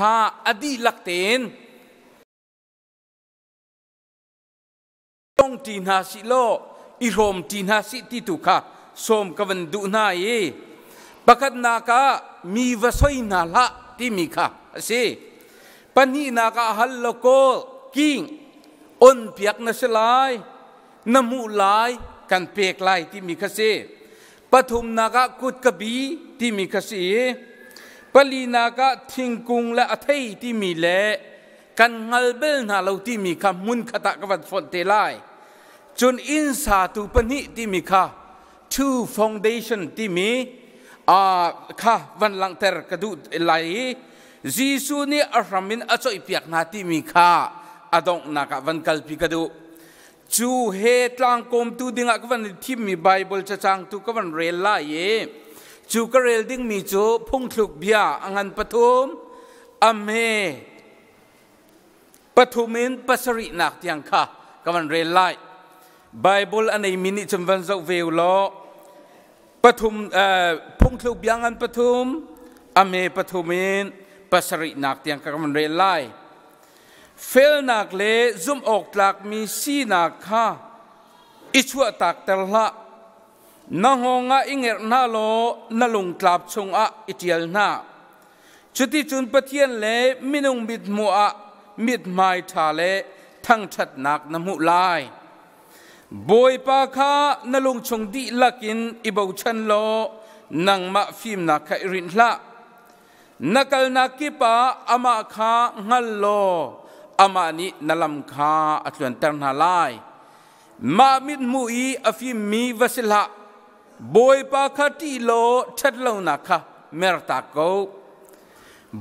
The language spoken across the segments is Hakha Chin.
Kha a dihlak tein tong ṭi hna sih law i hrawm ṭi hna sih ti tu kha sawm ka van duh hna i pakhatnak ah mi va soi hna hlah timi kha a si. Pahnihnak ah hal law kawl king on piak na si lai, na hmuh lai, kan pek lai timi kha si. Pathumnak ah kut ka bi timi kha si i palinak ah thingkung le a thei timi le kan hngal bel hna lo timi kha hmun khat ah ka van fonh te lai. Cun inn satu pahnih timi kha two foundation timi kha van langhter ka duh lai i Jesuh nih a hram in a coihpiak hna timi kha a donghnak ah van kalpi ka duh. Cu he tlangkawmtu dingah ka van i thimmi Baibal cacangtu ka van rel lai i cu ka rel dingmi cu Phungthluk Bia a ngan pathum, a hme pathum in pasarihnak tiang kha ka van rel lai. Baibal a neimi nih cun van zoh ve u law pathum Phungthluk Bia ngan pathum, a hme pathum in pasarihnak tiang ka van rel lai. Felnak le zumhawktlakmi sinak kha i chuahtakter hlah. Na hngawng ah i ngerh hna law na lungtlap chungah i ṭial hna. Cuticun Pathian le minung mithmuh ah mithmai ṭha le thangṭhatnak na hmuh lai. Bawipa kha na lungchung dihlak in i bochan law nangmah fimnak kha i rinh hlah. Na kalnak kip ah amah kha hngal law amah nih na lam kha a tluanter hna lai. Mah mithmuh i a fimmi va si hlah. Bawipa kha ṭih law ṭhatlonak kha mertak ko.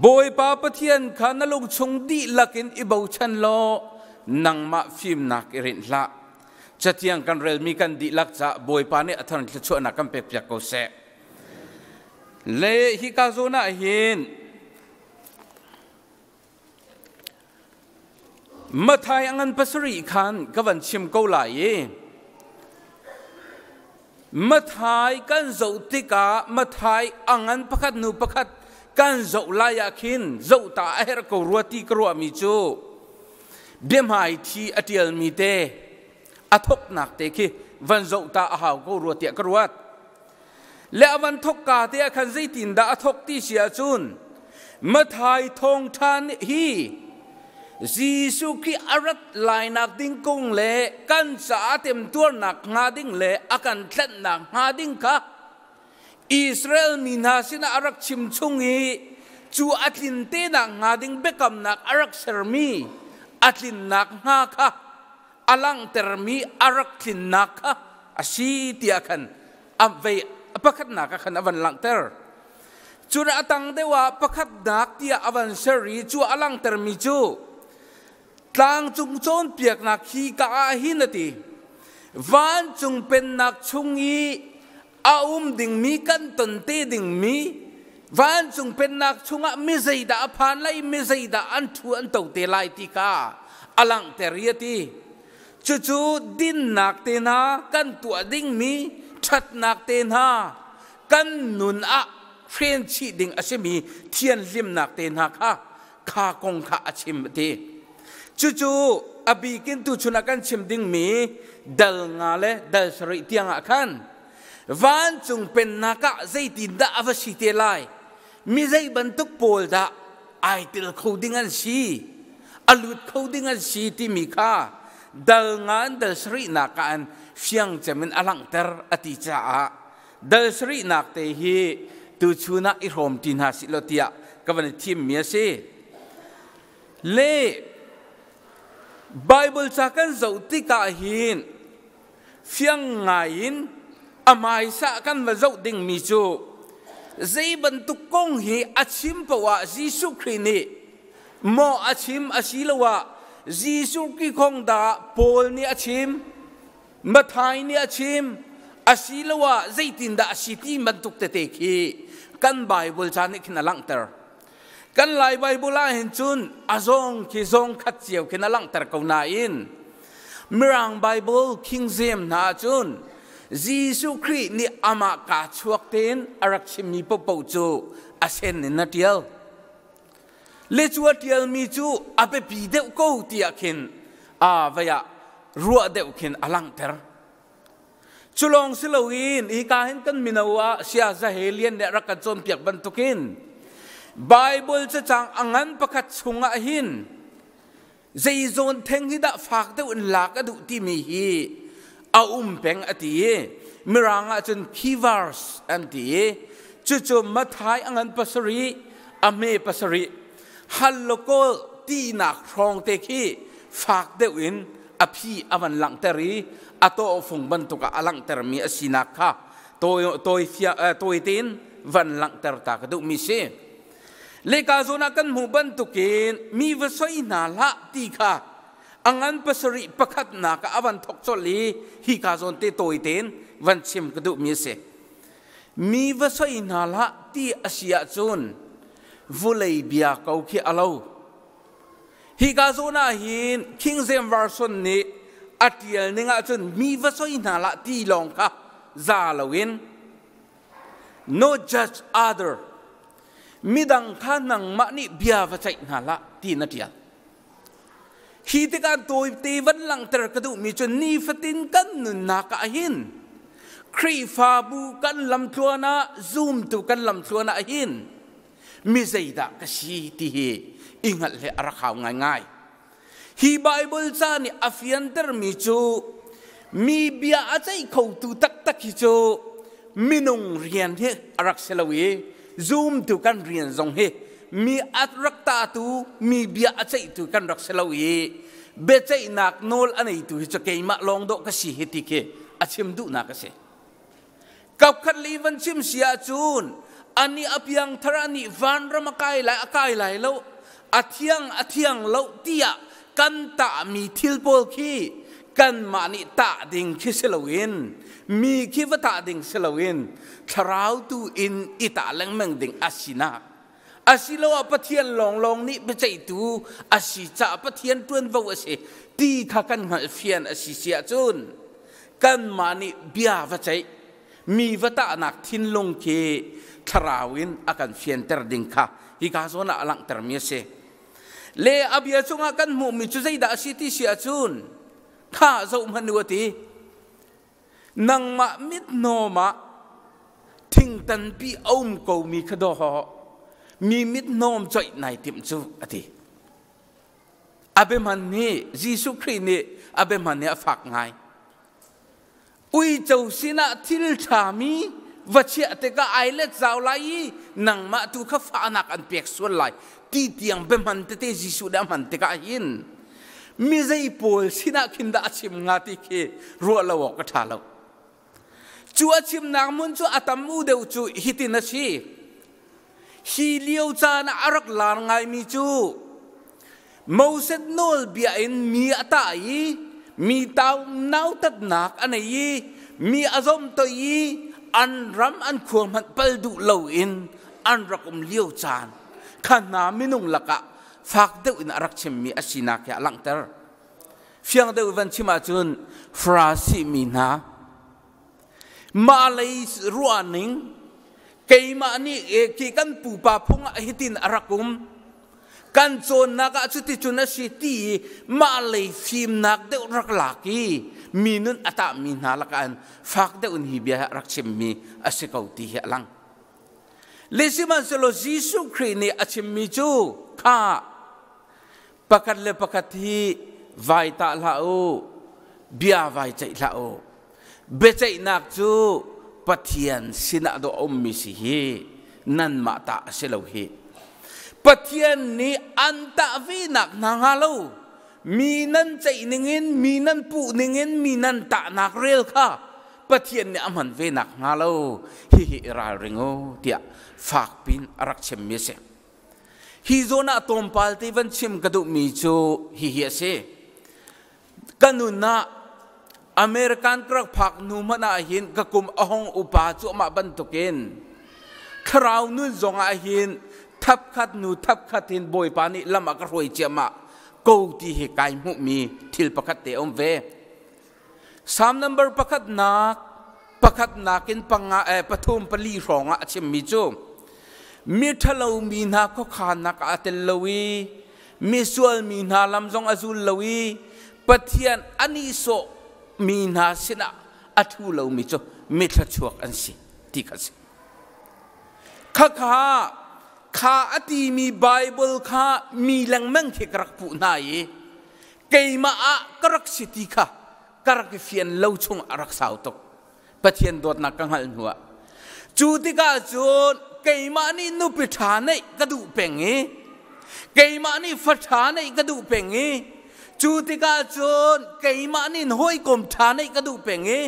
Bawipa Pathian kha na lungchung dihlak in i bochan law nangmah fimnak i rinh hlah. Cathiang kan relmi kan dihlak caah Bawipa nih a thar thluachuahnak kan pekpiak ko seh. Le hika zawn ah hin Mathai a ngan pasarih khan ka van chim ko lai i Mathai kan zoh tikah Mathai a ngan pakhat hnu pakhat kan zoh lai ah khin zoh ta a herh ko rua ti ka ruahmi cu biahmai thi a ṭialmi te a thoknak te khi van zoh ta a hau ko rua tiah ka ruat. Le a van thok ka te ah khan zeitindah a thok ti si ahcun Mathai thawngṭha nih hi Jesuh Khrih a rat lainak ding kong le kan caah temtuarnak hnga ding le a kan tlanhnak hnga ding kha Israel mi hna sinah a rak chim chung i cu a tlin te nak hnga ding biakamnak a rak sermi a tlinnak hnga kha a langhtermi a rak tlinnak kha a si tiah khan a vei pakhatnak ah khan a van langhter. Cun a tang deuh ah pakhatnak tiah a van ser i cu a langhtermi cu tlangcung cawnpiaknak hi ka ah hin a ti. Vancung pennak chung i a um dingmi kan ton te dingmi vancung pennak chungah mi zeidah a phan lai, mi zeidah an ṭhu an to te lai ti kha a langhter i a ti. Cucu dinnak te hna kan tuah dingmi ṭhatnak te hna kan nun ah hren chih ding a simi thianhlimnak te hna kha kha kong kha a chim a ti. Cucu a bikin tuchun ah kan chim dingmi dal nga le dal sarih tiangah khan vancung pennak ah zeitindah a va si te lai, mi zei bantuk pawl dah ai tel kho ding an si, a lut kho ding an si timi kha dal nga in dal sarihnak ah an fiang cem in a langhter a ti caah dal sarihnak te hi tuchun ah i hrawm ti hna sih law tiah ka van i thimmi a si. Le Bible ca kan zoh tikah hin fiang ngai in a hmaisa kan va zoh dingmi cu zei bantuk kong hi a chim poah Jesuh Khrih nih maw a chim asiloah Jesuh Khrih kong dah Paul nih a chim, Mathai nih a chim asiloah zeitindah a si ti bantuk tete khi kan Bible ca nih khin a langhter. Kan Lai Bible ah hin cun a zawng khi zawng khat cio khin a langhter ko nain Mirang Bible King James hna ahcun Jesuh Khrih nih amah kaa chuak tein a rak chimmi paohpaoh cu a sen in a ṭial. Le cu a ṭialmi cu a biapi deuh ko tiah khin a vei ah ruah deuh khin a langhter. Cu lawng si loin hika hin kan mino ah Sia Zahelian nih a rak kan cawnpiak bantukin Bible cacang a ngan pakhat chungah hin zei zawn theng hi dah fak deuh in lak a duh timi hi a um peng a ti i mirang ah cun key verse an ti i cucu Mathai a ngan pasarih a hme pasarih hal law kawl tinak hrawng te khi fak deuh in a phi a van langhter i a tawhfung bantuk ah a langhtermi a sinak kha tawi tawi tawi tein van langhter ta ka duhmi si. Leka zawn ah kan hmuh bantukin mi va soi hna hlah ti kha a ngan pasarih pakhatnak ah a van thawk colh i hi ka zawn te tawi tein van chim ka duhmi a si. Mi va soi hna hlah ti a si ahcun vulei bia ko khi a lo. Hi ka zawn ah hin King James Version nih a ṭial ning ahcun mi va soi hna hlah ti lawng kha za loin No judge other. Midang kha nangmah nih bia va ceih hna hlah ti na ṭial. Hi tikah tawite van langhter ka duhmi cu nifatin kan nunnak ah hin Khrihfabu kan lamtluan ah zumtu kan lamtluan ah hin mi zeidah ka si ti hi i hngalh le a rak hau ngaingai. Hi Baibal ca nih a fiantermi cu mi bia a ceih khotu taktak hi cu minung rian hi a rak si lo i zumtu kan rian zong hi mi a rak tatu mi bia a ceihtu kan rak si lo i biaceihnak nawl a neitu hi cu keimah lawng dawh ka si hi ti khi a chim duhnak a si. Kapkhat li van chim si ahcun ani a piangthar ani vanram a kai lai a kai lai lo a thiang a thiang lo tiah kan tahmi thil pawl khi kanmah nih tah ding khi si loin mi khi va tah ding si loin thlarau tu in i tah lengmang ding a sinak asiloah Pathian lawnglawng nih biaceihtu a si caah Pathian ṭuanvo a si ti kha kan hngalhfian a si si ahcun kanmah nih bia va ceih mi va tahnak thinlung khi thlarau in a kan fianter ding kha hika zawn ah a langhtermi a si. Le a bia cungah kan hmuhmi cu zeidah a si ti si ahcun kha zoh hmanh u a ti. Nangmah mithnawm ah thingtanpi a um komi kha dawh mi mithnawm coih nai timh cu a ti. A biahman nih Jesuh Khrih nih a biahman nih a fak ngai. Uico sinah thil ṭhami va chiah tikah ai let zau lai i nangmah tu kha fahnak an pek sual lai ti tiang biahman tete Jesuh nih a hman tikah hin mi zei pawl sinah khin dah a chim hnga ti khi ruah lo awk a ṭha lo. Cu a chimnak hmun cu a tam u deuh cu hitin a si. Hi lio caan ah a rak lar ngaimi cu Moses nawlbia in mi a tah i mi tau nautatnak a nei i mi a zomtoih i an ram an khua hmanh pal duh loin an rak um lio caan kha hna minung lakah fak deuh in a rak chimmi a sinak hi a langhter. Fiang deuh van chim ahcun Farasi mi hna mah lei ruahning keimah nih khi kan pupa phung ah hitin a rak um kan cawnnak ah cuticun a si ti i mah lei fimnak deuh rak lak i mi nun a tahmi hna lakah in fak deuh in hi bia rak chimmi a si ko ti hi a lang. Le sihmanhsehlaw Jesuh Khrih nih a chimmi cu kha pakhat le pakhat hi vai tah hlah u, bia vai ceih hlah u. Biaceihnak cu Pathian sinah dawh a ummi si hi nanmah ta a si lo hi. Pathian nih an tah ve nak hna hnga lo mi nan ceih ningin mi nan puh ningin mi nan tahnak rel kha Pathian nih a hman ve nak hnga lo hihi i ralring u tiah fakpin a rak chimmi a si. Hi zawn ah tlawmpal te van chim ka duhmi cu hihi a si. Ka nun ah American ka rak phak hnu hmanh ah hin ka kum a hong upa cuahmah bantukin thlarau nun zong ah hin thapkhat hnu thapkhat in Bawipa nih lam a ka hruai ciahmah ko ti hi kai hmuhmi thil pakhat te a um ve. Psalm number pakhatnak pakhatnak in panga eh, pathum pali hrawng ah a chimmi cu. Mi ṭhalo mi hna khuakhannak ah aa tel lo i misual mi hna lam zong a zul lo i Pathian a nihsawh mi hna sinah a ṭhu lomi cu mithluachuak an si ti kha a si. Khakha kha a timi Baibal kha mi lengmang khi ka rak puh hna i keimah ah ka rak si ti kha ka rak i fian lo chung a rak sau tuk. Pathian dawtnak ka hngalh hnuah. Cu tikah cun keimah nih nupi ṭha neih ka duh peng i keimah nih fa ṭha neih ka duh peng i cu tikah cun keimah nih hawikom ṭha neih ka duh peng i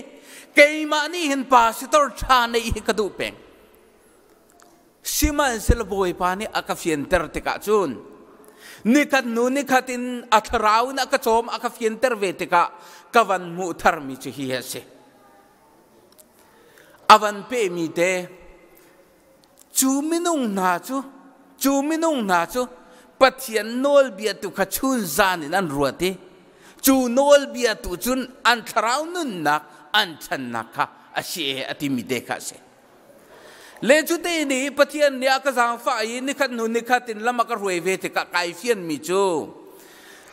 keimah nih hin pastor ṭha neih hi ka duh peng. Sihmanhsehlaw Bawipa nih a ka fianter tikah cun nikhat hnu nikhat in a thlarau in a ka cawm a ka fianter ve tikah ka van hmuh tharmi cu hi a si. A van pehmi te cu minung hna cu cu minung hna cu Pathian nawlbia tu kha chun zan in an ruat i cu nawlbia tu cun an thlarau nunnak an ṭhannak kha a si e a timi te kha a si. Le cute nih Pathian nih a ka zaangfah i nikhat hnu nikhat in lam a ka hruai ve tikah kai fianmi cu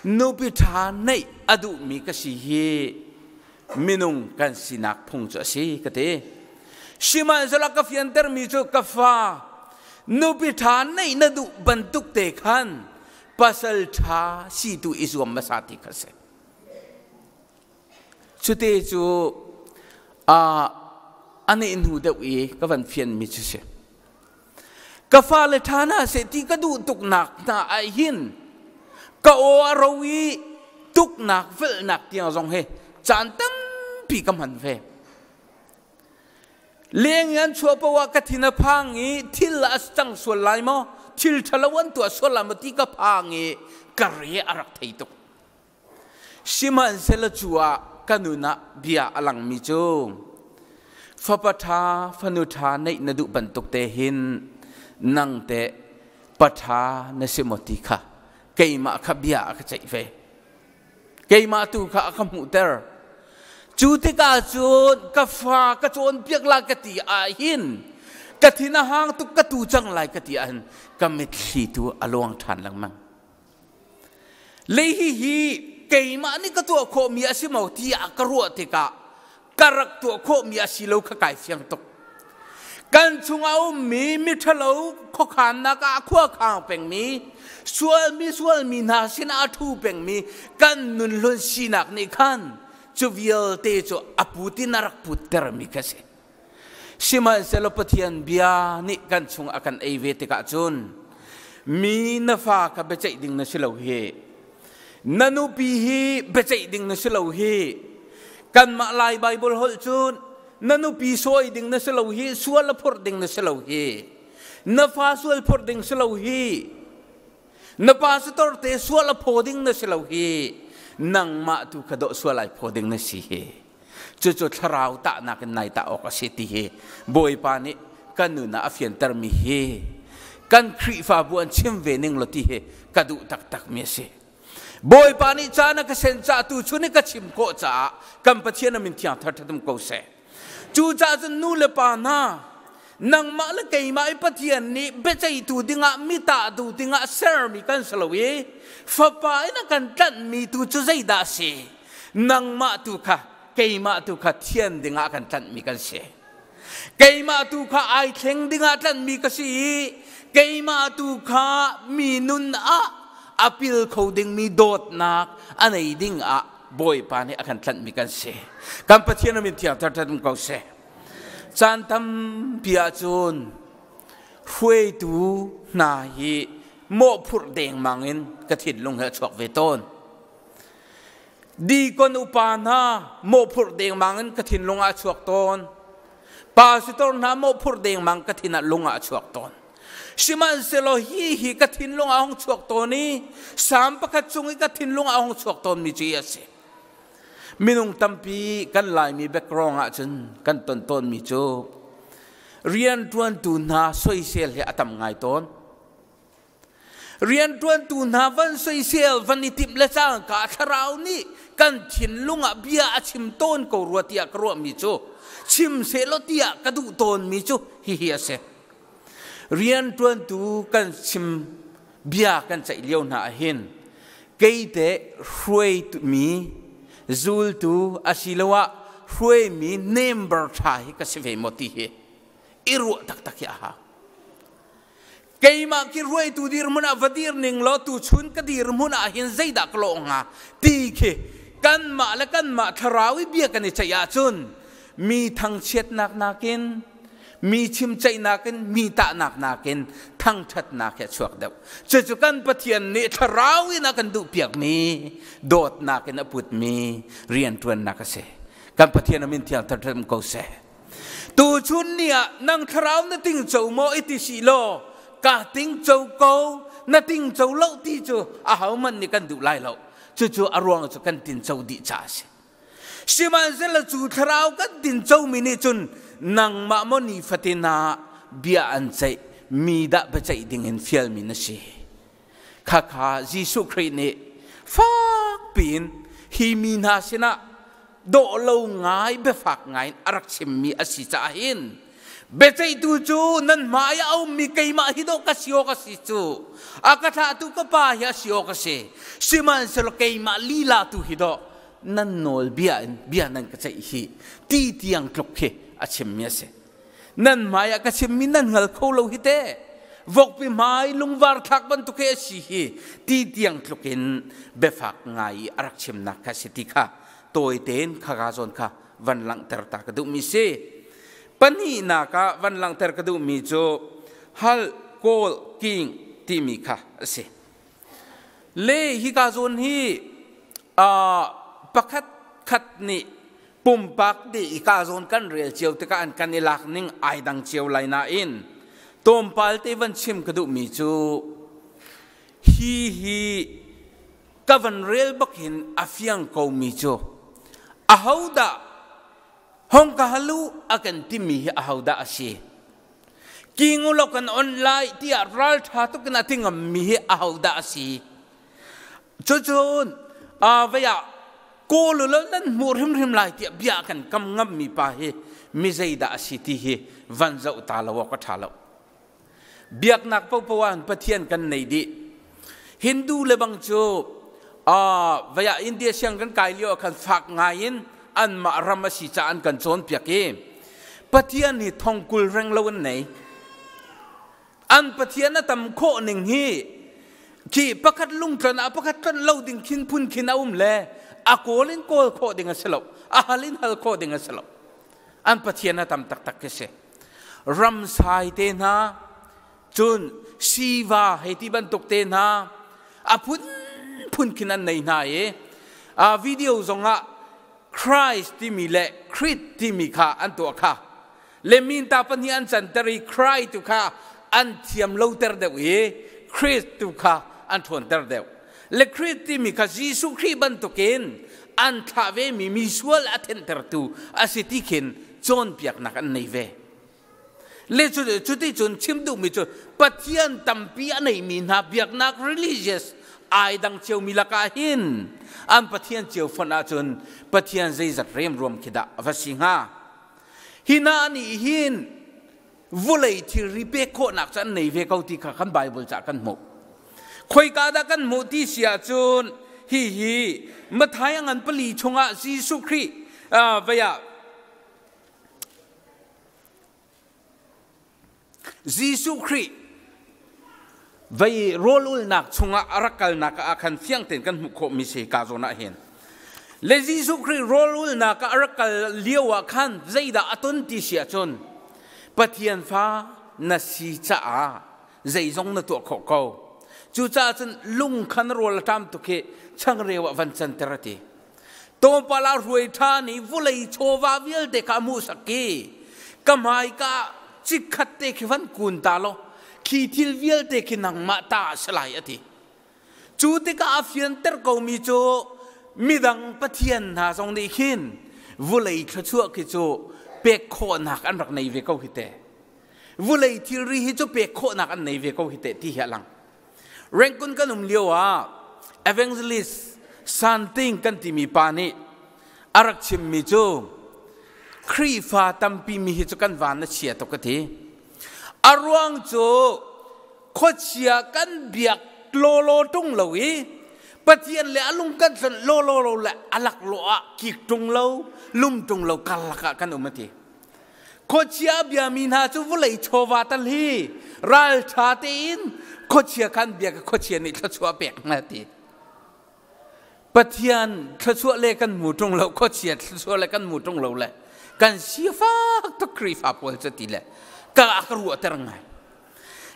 nupi ṭha neih a duhmi ka si hi minung kan sinak phung cu a si ka ti. Sihmanhsehlaw ka fiantermi cu ka fa nupi ṭha neih na duh bantuk te khan pasal ṭha si tu i zuam hmasa ti kha si. Cute cu a neh hnu deuh i ka van fianmi cu si. Ka fale ṭha hna seh ti ka duh tuknak hna ah hin ka aw a ro i tuknak velhnak tiang zong hi caan tampi ka hman ve. Leng i an chuah paoh ah ka thin a phang i thil a cang sual lai maw, thil ṭhalo an tuah sual lai maw ti ka phang i ka re a rak thei tuk. Sihmanhsehlaw cu ah ka nun ah bia a langmi cu fapa ṭha fanu ṭha neih na duh bantuk te hin nang teh pa ṭha na si maw ti kha keimah kha bia a ka ceih ve. Keimah tu kha a ka hmuhter. Cu tikah cun ka fa ka cawnpiak lai ka ti ah hin ka thin a hang tuk ka tu cang lai ka ti ahhin ka mitthli tu a luang ṭhan lengmang. Le hihi keimah nih ka tuah khawhmi a si maw tiah ka ruah tikah ka rak tuah khawhmi a si lo kha kai fiang tuk. Kan chungah ummi miṭhalo khuakhannak ah khua khang pengmi, sualmi sualmi hna sinah a ṭhu pengmi kan nunhlun sinak nih khan cu vialte cu a put in a rak puttermi kha si. Sihmanhsehlaw Pathian bia nih kan chung a kan ei ve tikah cun mi na fa kha biaceih ding na si lo hi, na nupi hi biaceih ding na si lo hi, kanmah Lai Baibal holh cun na nupi sawi ding na si lo hi, sual a phurh ding na si lo hi, na fa sual phurh ding si lo hi, na pastor te sual a phaw ding na si lo hi, nangmah tu kha dawh sual ai phaw ding na si hi. Cucu thlarau tahnak in nai tah awk a si ti hi Bawipa nih kan nun ah a fiantermi hi kan Khrihfabu an chim ve ning law ti hi ka duh taktakmi a si. Bawipa nih caan a ka sen caah tu chun i ka chim khawh caah kan Pathian a min thiang thar ṭhatum ko seh. Cucaah cun nu le pa hna nangmah le keimah i Pathian nih biaceihtu dingah mi tahtu dingah sermi kan si lo i fapa in a kan tlanhmi tu cu zeidah a si? Nangmah tu kha keimah tu kha thian dingah kan tlanhmi kan si. Keimah tu kha ai thleng dingah tlanhmi ka si i keimah tu kha mi nun ah a pil kho dingmi dawtnak a nei ding ah Bawipa nih a kan tlanhmi kan si. Kan Pathian min thiang thar ko seh. Caan tampi ahcun hruaitu hna hi mawhphurh dengmang in ka thinlung he a chuak ve tawn. Dikon upa hna mawhphurh dengmang in ka thinlung ah a chuak tawn. Pastor hna mawhphurh dengmang ka thin ah lung ah a chuak tawn. Sihmanhsehlaw hi hi ka thinlung ah hung chuak tawn i Salm pakhat chung i ka thinlung ah hung chuak tawnmi cu hi a si. Minung tampi kan Laimi background ahcun kan ton tawnmi cu rianṭuantu hna soisel hi a tam ngai tawn. Rianṭuantu hna van soisel van i timh le cangka thlarau nih kan thinlung ah bia a chim tawn ko rua tiah ka ruahmi cu chim sehlaw tiah ka duh tawnmi cu hihi a si. Rianṭuantu kan chim bia kan ceih lio hna ahhin keite hruaimi zultu asiloah hruaimi member ṭha hi ka si ve maw ti hi i ruah taktak hi a hau. Keimah khi hruaitu dirhmun ah va dir ning law tuchun ka dirhmun ah hin zeidah ka lawh hnga ti khi kanmah le kanmah thlarau i bia kan i ceih ahcun mi thangchiatnak nakin mi chimceihnak in mi tahnak nakin thangṭhatnak hi a chuak deuh. Cucu kan Pathian nih thlarau in a kan duhpiakmi dawtnak in a putmi rianṭuannak a si. Kan Pathian a min thiang thangṭhat ko seh. Tuchun ni ah nang thlarau na tingco maw i ti si law ka tingco ko na tingco lo ti cu ahohmanh nih kan duh lai lo. Cucu a ruang cu kan tinco dih caah a si. Sihmanhsehlaw cu thlarau kan tincomi nih cun nangmah maw nifatin ah bia an ceih mi dah biaceih dingin fialmi na si. Khakha Jesuh Khrih nih fak piin hi mi hna sinah dawh lo ngai biafak ngai in a rak chimmi a si caah hin biaceihtu cu nan hmai ah a ummi keimah hi dawh ka si awk a si cu a ka thlahtu ka pa hi a si awk a si sihmanhsehlaw keimah lila tu hi dawh nan nawl bia in bia nan ka ceih hi ti tiang tluk khi a chimmi a si nan hmai ah ka chimmi nan hngal kho lo hi te vokpi hmai lungvar thlak bantuk he a si hi ti tiang tluk in biafak ngai i a rak chimnak kha si ti kha tawi tein kha zawn kha van langhter ta ka duhmi si pahnihnak ah van langhter ka duhmi cu hal kawl king timi kha a si Le hika zawn hi pakhat khat nih pumpak dih hika zawn kan rel cio tikah an kan i lak ning ai dang cio lai nain tlawmpal te van chim ka duhmi cu hi hi ka van rel bak hin a fiang komi cu ahodah hong ka hal u a kan timi hi ahodah a si? Kingulaw kan on lai tiah ralṭha tuk in a ti ngammi hi ahodah a si? Cucun vei ah kawl ulaw nan hmuh hrimhrim lai tiah bia kan kam ngammi pa hi mi zeidah a si ti hi van zoh ta lo awk a ṭha lo. Biaknak paohpaoh ah Pathian kan nei dih. Hindu le bang cu vei ah India siang kan kai lio ah khan fak ngai in anmah ram a si caah an kan cawnpiak i Pathian hi thongkul reng lo an nei. An Pathian a tam khawh ning hi khi pakhat lungtlon ah pakhat tlon lo ding khin phun khin a um le a kawl in kawl khawh ding a si lo a hal in hal khawh ding a si lo an Pathian a tam taktak khi si ramsai te hna cun siva hei ti bantuk te hna a phunphun khin an nei hna i a video zongah Christ timi le Christ timi kha an tuah kha le minta pahnih an canter i Christ tu kha an thiam loter deuh i Christ tu kha an ṭhawnter deuh le Christ timi kha Jesuh Khrih bantukin an thlah ve mi mi sual a thentertu a si ti khin cawnpiaknak an nei ve Le cuti cun chim duhmi cu Pathian tampi a neimi hna biaknak religious ai dang ciomi lakah hin an Pathian cio fonh ahcun Pathian zeizat remruam khi dah a va si hnga. Hi hna nih hin vulei thilri pek khawhnak cu an nei ve ko ti kha kan Bible cah kan hmuh. Khoika dah kan hmuh ti si ahcun hihi Matthai a ngan pali chungah Jesuh Khrih vei ah Jesuh Khrih vei rawlulnak chungah a rak kalnak ah khan fiang tein kan hmuh khawhmi si ka zawn ah hin. Le Jesuh Khrih rawlulnak ah a rak kal lio ah khan zeidah a ton ti si ahcun Pathian fa na si caah zeizong na tuah khawh ko. Cucaah cun lung khan rawl a ṭam tuk hi changreu ah van canter a ti. Tlawmpal ah hruai ṭhan i vawlei chawva vialte kha a hmuhsak i ka hmaika ah chikkhat te khi van kun ta law khi thil vialte khi nangmah ta a si lai a ti. Cu tikah a fianter komi cu midang pathian hna zong nih khin vawlei thluachuah khi cu pek khawhnak an rak nei ve ko hi teh. Vawlei thilri hi cu pek khawhnak an nei ve ko hi teh ti hi a lang. Rangoon kan um lio ah evangelist Santing kan timi pa nih a rak chimmi cu Khrihfa tampi mi hi cu kan van a chia tuk ka ti. A ruang cu khuachia kan biak lawlaw ṭung lo i Pathian le a lung kan hlonh lawlaw lo le a laklawh ah kik ṭung lo, lum ṭung lo karlak ah kan um a ti. Khuachia a biami hna cu vawlei chawva tal hi ralṭha tein khuachia khan biak i khuachia nih thluachuah pek hna ti. Pathian thluachuah le kan hmu ṭung lo, khuachia thluachuah le kan hmu ṭung lo le kan sifak tuk Khrihfa pawl cu ti le ka a ka ruahter ngai.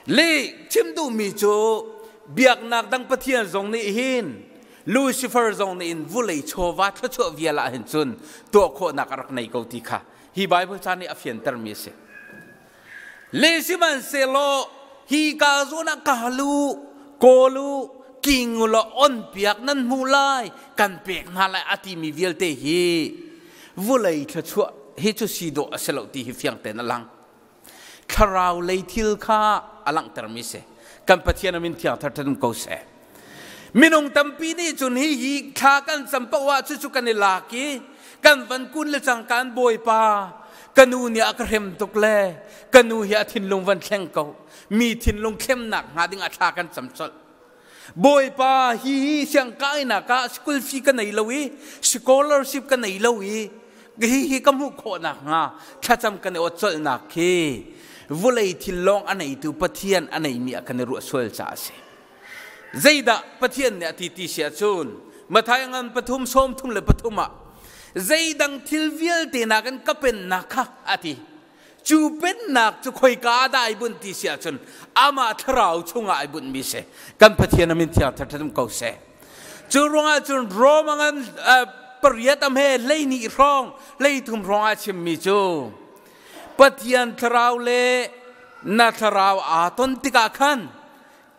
Le chim duhmi cu biaknak dang Pathian zong nih hin Lucifer zong nih in vulei chawva thluachuah vial ah hin cun tuah khawhnak a rak nei ko ti kha hi Bible ca nih a fiantermi a si. Le sihmanhsehlaw hi ka zawn ah ka lu, kawl u, king u law onpiak nan hmuh lai, kan pek hna lai a timi vialte hi vulei thluachuah hi cu si dawh a si lo ti hi fiang tein a lang. Thlarau lei thil kha a langhtermi si. Kan Pathian a min thiang thar um ko seh. Minung tampi nih cun hi hi thla kan cam paoh ah cucu kan i lak i kan van kun le cangka Bawipa ka nu nih a ka hrem tuk le ka nu hi a thinlung van thleng ko mi thinlung thlemnak hnga ding ah thla kan cam colh. Bawipa hi hi siangkainak ah school fee ka nei lo i scholarship ka nei lo i hi hi ka hmuh khawhnak hnga thlacam kan i awt colhnak khi vulei thil lawng a neitu Pathian a neimi ah kan i ruah sual caah a si. Zeidah Pathian nih a ti ti si ahcun Matthai ngan pathum 33 ah zeidang thil vialte nakin ka pennak kha a ti. Cu pennak cu khoika ah dah ai bunh ti si ahcun amah thlarau chungah ai bunhmi si. Kan Pathian a min thiang ṭhaṭhat um ko seh. Cu ruangah cun Rome ngan pariat am he 12 hrawng 13 hrawng ah chimmi cu Pathian thlarau le na thlarau aa ton tikah khan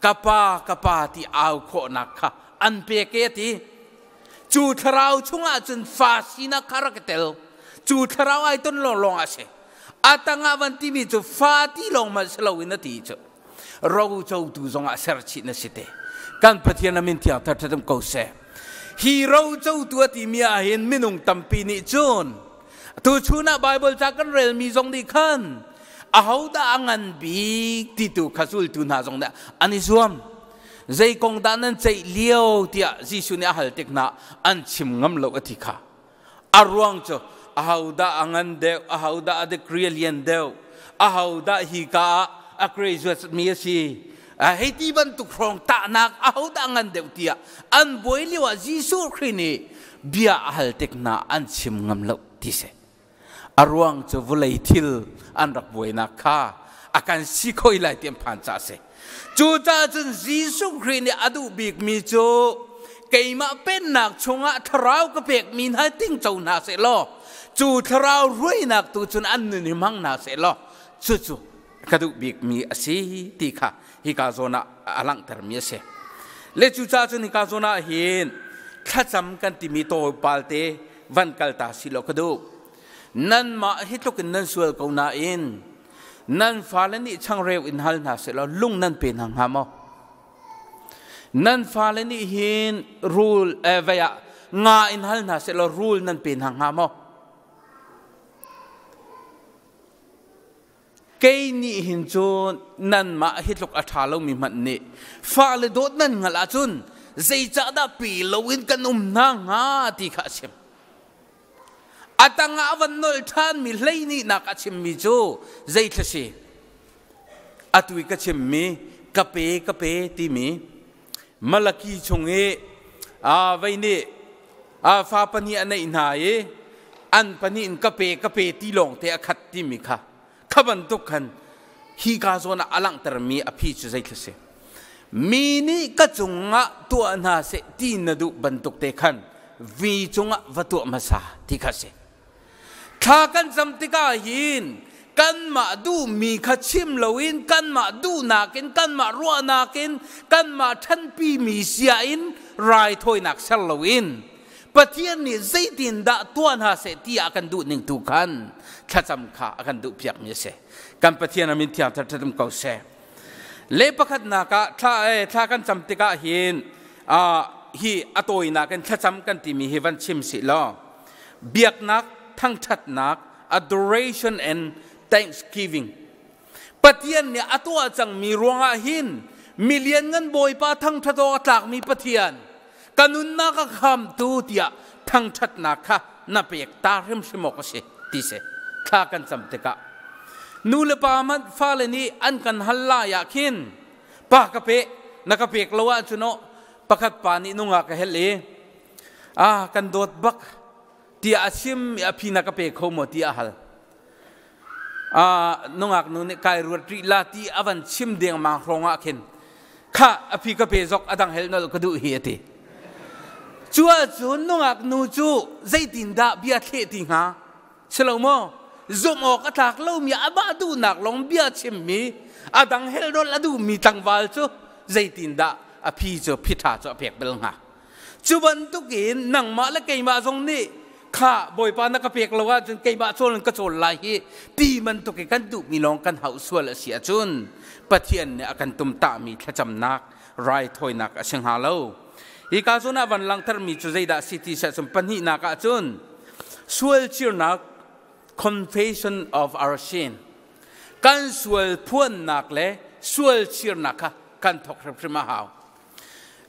ka pa ka pa ti au khawhnak kha an pek e ti cu thlarau chungah cun fa sinak kha rak i tel cu thlarau ai ton lawnglawng ah si a tangah van timi cu fa ti lawng hmanh si loin a ti cu ro cotu zongah ser chih na si te kan Pathian a min thiang thar ṭhatum ko seh hi ro cotu a timi ah hin minung tampi nih cun Tuchun ah Baibal ca kan relmi zong nih khan ahodah a ngan bik ti tu kha zultu hna zong nih an i zuam. Zei kong dah nan ceih lio tiah Jesuh nih a hal tik hna an chim ngam lo a ti kha. A ruang cu ahodah a ngan deuh, ahodah a degree a lian deuh, ahodah hi ka ah a graduate mi a si, hei ti bantuk hrawng tahnak ahodah ngan deuh tiah an buai lio ah Jesuh Khrih nih bia a hal tik hna an chim ngam lo ti si. A ruang cu vawlei thil an rak buainak kha a kan si khoi lai ti an phan caah si. Cucaah cun Jesuh Khrih nih a duh bikmi cu keimah pennak chungah thlarau ka pekmi hna tingco hna seh law cu thlarau ruainak tu cun an nun hi hmang hna seh law cucu ka duh bikmi a si ti kha hika zawn ah a langhtermi a si. Le cucaah cun hika zawn ah hin thlacam kan timi tawipal te van kal ta si law ka duh. Nanmah hi tluk in nan sual ko nain nan fale nih changreu in hal hna seh law lung nan pe hna hnga maw? Nan fale nih hin rul vei ah nga in hal hna seh law rul nan pe hna hnga maw? Kei nih hin cun nanmah hi tluk a ṭha lomi hmanh nih fale dawt nan hngalh ahcun zeicahdah pe loin kan um hna hnga ti kha a chim. A tangah a van nolh ṭhanmi hleihnihnak a chimmi cu zeithla si? Atu i ka chimmi ka pe ka pe timi Malaki chung i vei nih fa pahnih a neih hna i an pahnih in ka pe ka pe ti lawng te a khat timi kha kha bantuk khan hi ka zawn ah a langhtermi a phi cu zeithla si mi nih ka cungah tuah hna seh ti na duh bantuk te khan vi cungah va tuah hmasa ti kha si Thla kan cam tikah hin kanmah duhmi kha chim loin kanmah duhnak in kanmah ruahnak in kanmah ṭhanpimi sia in raithawinak ser loin Pathian nih zeitindah tuah hna seh ti a kan duh ning tu khan thlacam kha a kan duhpiakmi a si. Kan Pathian a min thiang ṭhaṭhat um ko seh. Le pakhatnak ah thla kan cam tikah hin hi a tawinak in thlacam kan timi hi van chim sih law biaknak thangṭhatnak adoration and thanksgiving. Pathian nih a tuah cangmi ruangah hin milian ngan Bawipa thangṭhat awk a tlakmi Pathian ka nunnak a khamtu tiah thangṭhatnak kha na pek ta hrimhrim awk a si ti si. Thla kan cam tikah nu le pa hmanh fale nih an kan hal lai ah khin pa ka pe na ka pek lo ahcun aw pakhat pa nih nungak ka hel i ah kan dawt bak tiah a chim i a phi na ka pe kho maw tiah a hal. Nungak nu nih kai ruat rih la ti a van chim dengmang hrawng ah khin kha a phi ka pe zok a dang hel nolh ka duh hi a ti. Cu ahcun nungak nu cu zeitindah bia thleh ti hnga? Si lo maw? Zumh awk a tlak lomi amah duhnak lawng bia chimmi a dang hel nolh a duhmi tlangval cu zeitindah a phi cu phi ṭha cu a pek bal hnga? Cu bantukin nangmah le keimah zong nih kha Bawipa na ka pek lo ahcun keimah cawl in ka cawl lai hi ti bantuk i kan duhmi lawng kan hauh sual a si ahcun Pathian nih a kan tumtahmi thlacamnak raithawinak a si hnga lo. Hika zawn ah van langhtermi cu zeidah a si ti si ahcun pahnihnak ahcun sual chirnak confession of our sin kan sual phuannak le sual chirnak kha kan thawk hrimhrim a hau.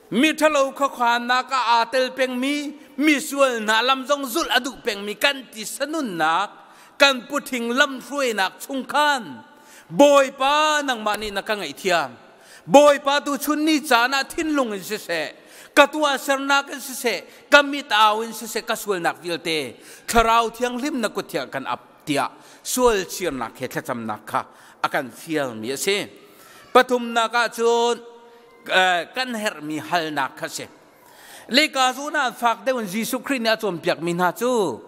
Miṭhalo khuakhannak ah aa tel pengmi, misual hna lam zong zulh a duh pengmi kan tisa nunnak, kan puṭhing lamhruainak chung khan Bawipa nangmah nih na ka ngaihthiam. Bawipa tuchun ni caan ah thinlung in siseh, ka tuahsernak in siseh, ka mit au in siseh, ka sualnak vialte Thlarau Thianghlim na kut thiang kan ap tiah sual chirnak he thlacamnak kha a kan fialmi a si. Pathumnak ah cun kan herhmi halnak kha si. Leka zawn ah fak deuh in Jesuh Khrih nih a cawnpiakmi hna cu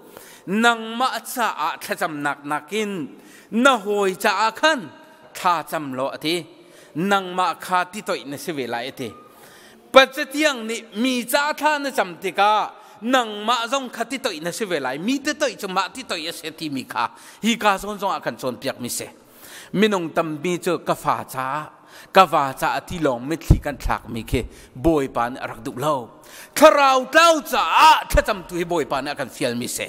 nangmah caah thlacamnak nakin na hawi caah khan thla cam law a ti. Nangmah kha ti toih na si ve lai a ti. Pacatiang nih mi ca thla na cam tikah nangmah zong kha ti toih na si ve lai. Mi ti toih cu mah ti toih a si timi kha hi ka zawn zong ah kan cawnpiakmi si. Minung tampi cu ka fa caah ka va caah ti lawng mitthli kan thlakmi khi Bawipa nih a rak duh lo. Thlarau tlau caah thlacamtu hi Bawipa nih a kan fialmi si.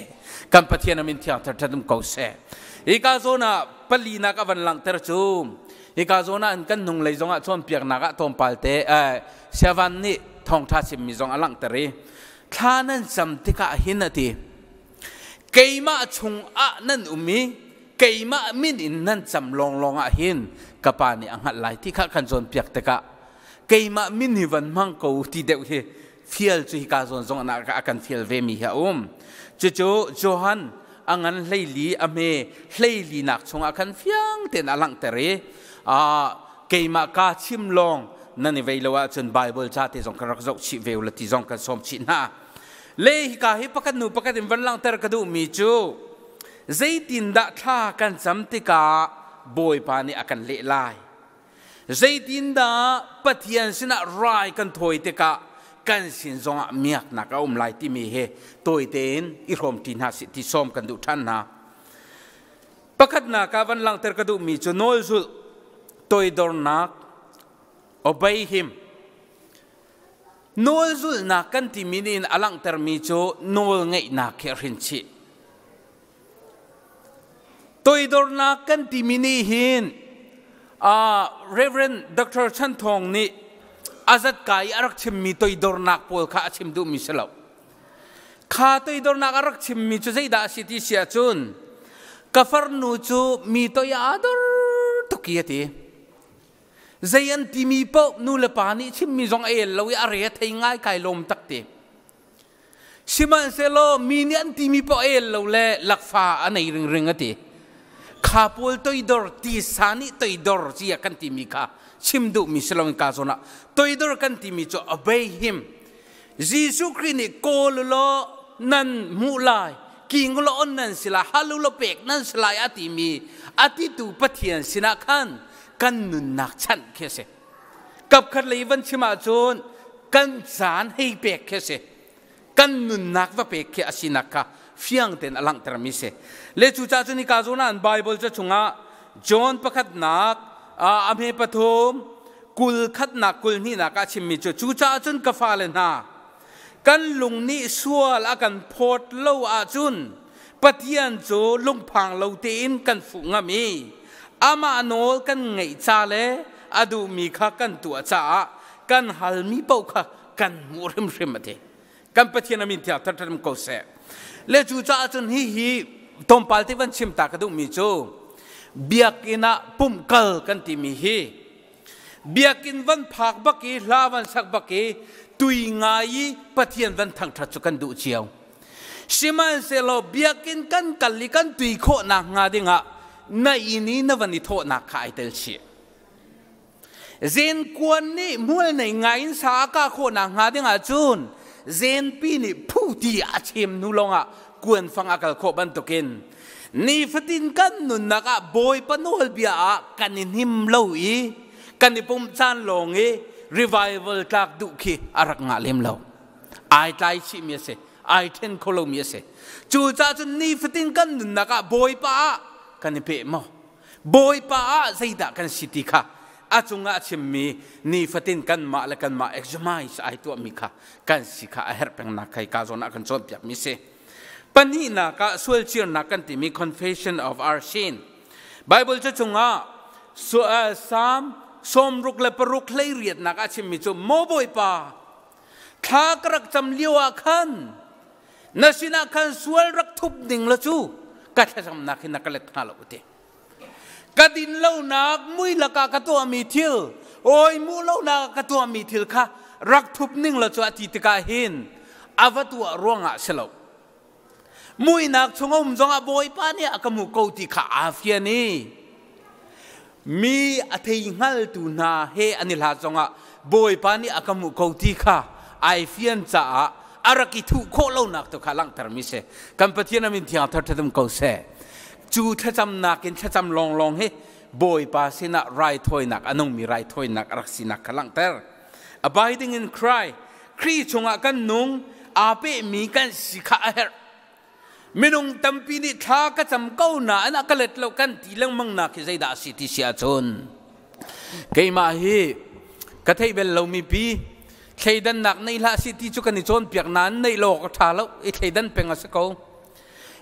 Kan Pathian a min thiang thar um ko seh. Hika zawn ah palinak a van langhter cu hika zawn ah kan hnunglei zong ah cawnpiaknak ah tlawmpal te Siavan nih thawngṭha chimmi zong a langhter i thla nan cam tikah hin a ti keimah chungah nan um i keimah min in nan cam lawnglawng ah hin ka pa nih a hngalh lai ti kha kan cawnpiak tikah keimah min hi van hmang ko ti deuh hi fial cu hika zawn zong ah a kan fial ve mi hi a um. Cucu Johan a ngan 14 a hme 14 nak chungah khan fiang tein a langhter i keimah ka chim lawng nan i vei lo ahcun Bible ca te zong kan rak zoh chih ve u la ti zong kan sawm chih hna. Le hika hi pakhat nu pakhat in van langhter ka duhmi cu zeitindah thla kan cam tikah Bawipa nih a kan leh lai. Zeitindah Pathian sinah rai kan thawi tikah kan sin zongah miaknak a um lai timi he tawi tein i hrawmṭi hna sih ti sawm kan duh ṭhan hna. Pakhatnak ah van langhter ka duhmi cu nawlzulh, toidornak, obey him. Nawlzulhnak kan timi nih a langhtermi cu nawlngeihnak khi a hrin chih. Toidornak kan timi nih hin Reverend Dr. Chan Thawng nih a zatka i a rak chimmi toidornak pawl kha a chim duhmi si lo. Kha toidornak a rak chimmi cu zeidah a si ti si ahcun ka farnu cu mi toi aa dor tuk i a ti. Zei an timi paoh nu le pa nih chimmi zong a el lo i a re a thei ngai kai lawm tak ti. Sihmanhsehlaw mi nih an timi paoh el lo le lakfa a nei ringring a ti. Kha pawl toidor tisa nih toidor cia kan timi kha chim duhmi si loin ka zawn ah toidor kan timi cu obey him. Jesuh Khrih nih kawl law nan hmuh lai, king law on nan si lai, hal u law pek nan si lai a timi a titu Pathian sinah khan kan nunnak chanh khi a si. Kapkhat lei van chim ahcun kan caan hei pek khi a si. Kan nunnak va pek khi a sinak kha fiang tein a langhtermi si. Le cucaah cun hika zawn ah Bible ca chungah John pakhatnak a hme pathum 21nak 22nak ah chimmi cu cucaah cun ka fale hna kan lung nih sual a kan phawt lo ahcun Pathian cu lungphang lo tein kan fuh ngam i. Amah nawl kan ngaih ca le a duhmi kha kan tuah caah kan halmi paoh kha kan hmuh hrimhrim a ti. Kan Pathian a min thiang ṭhaṭhaṭam ko seh. Le cu caah cun hihi tlawmpal te van chim ta ka duhmi cu biakinn ah pumh kal kan timi hi biakinn van phak bak i hla van sak bak i tui ngai i Pathian van thangṭhat cu kan duh cio. Sihmanhsehlaw biakinn kan kal i kan tui khawhnak hnga dingah na inn i na van i thawhnak kha ai tel chih. Zenkuan nih hmual nei ngai in sa a kah khawhnak hnga dingah cun zenpi nih phu ti a chem hnu lawngah kuanfang a kal khawh bantukin nifatin kan nunnak ah Bawipa nawlbia ah kan i hnim lo i kan i pumh caan lawng i revival tlak duh khi a rak ngah lem lo. Ai tlai chihmi a si, ai ṭhen kho lomi a si. Cucaah cun nifatin kan nunnak ah Bawipa ah kan i peh maw? Bawipa ah zeidah kan si ti kha a cungah a chimmi nifatin kanmah le kanmah examine ai tuahmi kha kan si kha a herh pengnak kha ka zawn ah kan cawnpiakmi si. Pahnihnak ah sualchirnak kan timi confession of our sin. Bible cu chungah Psalm 66 hleiriatnak ah chimmi cu maw Bawipa thla ka rak cam lio ah khan na sinah khan sual rak thup ding la cu ka thlacamnak hin na ka let hnga lo te ka din lonak mui lakah ka tuahmi thil oi mu lonak ka tuahmi thil kha rak thup ning la cu a ti tikah hin a va tuah ruangah si lo muinak chung um zongah Bawipa nih a ka hmu ko ti kha aa fian i mi a thei hngaltu hna he an i hlat zongah Bawipa nih a ka hmuh ko ti kha ai fian caah a rak i thuh khawh lonak tu kha langhtermi si. Kan Pathian a min thiang thar ṭhatum ko seh. Cu thlacamnak in thlacam lawnglawng hi Bawipa sinah raithawinak a nungmi raithawinak a rak sinak kha langhter. Abiding in Christ, Khrih chungah kan nung, aa pehmi kan si kha a herh. Minung tampi nih thla ka cam ko nain a ka let lo kan ti lengmang nak hi zeidah a si ti si ahcun keimah hi ka theih bel lomi pi thleidannak nei hlah si ti cu kan i cawnpiak nain neih lo awk a ṭha lo i thleidan peng a si ko.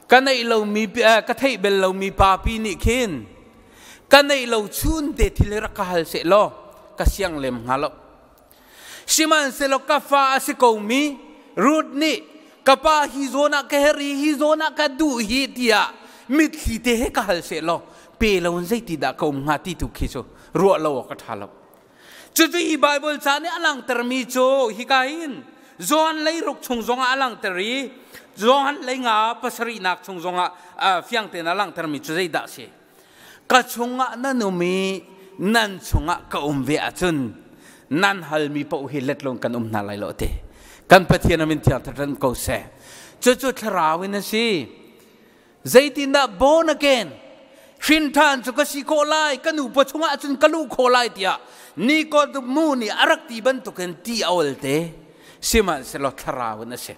Ka neih lomi ka theih bel lomi pa pi nih khin ka neih lo chun te thil hi rak ka hal seh law ka siang lem hnga lo. Sihmanhsehlaw ka fa a si komi Ruth nih ka pa hi zawn ah ka her i hi zawn ah ka duh hi tiah mitthli te he ka hal seh law pe lo in zeiti dah ka um hnga ti tu khi cu ruah lo awk a ṭha lo. Cucu hi Baibal ca nih a langhtermi cu hika hin Johan lei ruk chung zongah a langhter i Johan lei nga pasarihnak chung zongah fiang tein a langhtermi cu zeidah a si? Ka chungah nan um i nan chungah ka um ve ahcun nan halmi paoh hi let lo kan um hna lai lo ti. Kan Pathian a min thiang thatan ko seh. Cucu thlarau in a si. Zeitindah born again hrin ṭhan cu ka si khawh lai, ka nu paw chungah cun ka luh khawh lai tiah Nikodemu nih a rak ti bantukin ti a ol te. Sihmanhsehlaw thlarau in a si.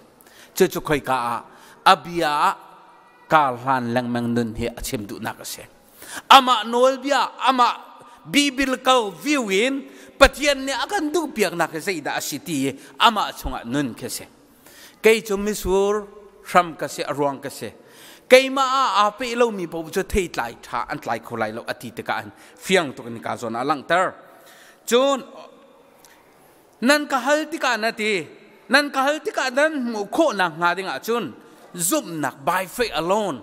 Cucu khoika ah a bia ah kar hlan lengmang nun hi a chim duhnak a si. Amah nawlbia, amah biblical view in Pathian nih a kan duhpiaknak hi zeidah a si ti i amah chungah nun khi a si. Kei cu misur hram ka si, a ruang ka si. Keimah ah aa peh lomi paoh cu theitlai ṭha an tlai kho lai lo a ti tikah hin fiang tuk in ka zawn ah langhter. Cun nan ka hal tikah na ti, nan ka hal tikah nan hmuh khawhnak hnga dingah cun zumhnak by faith alone.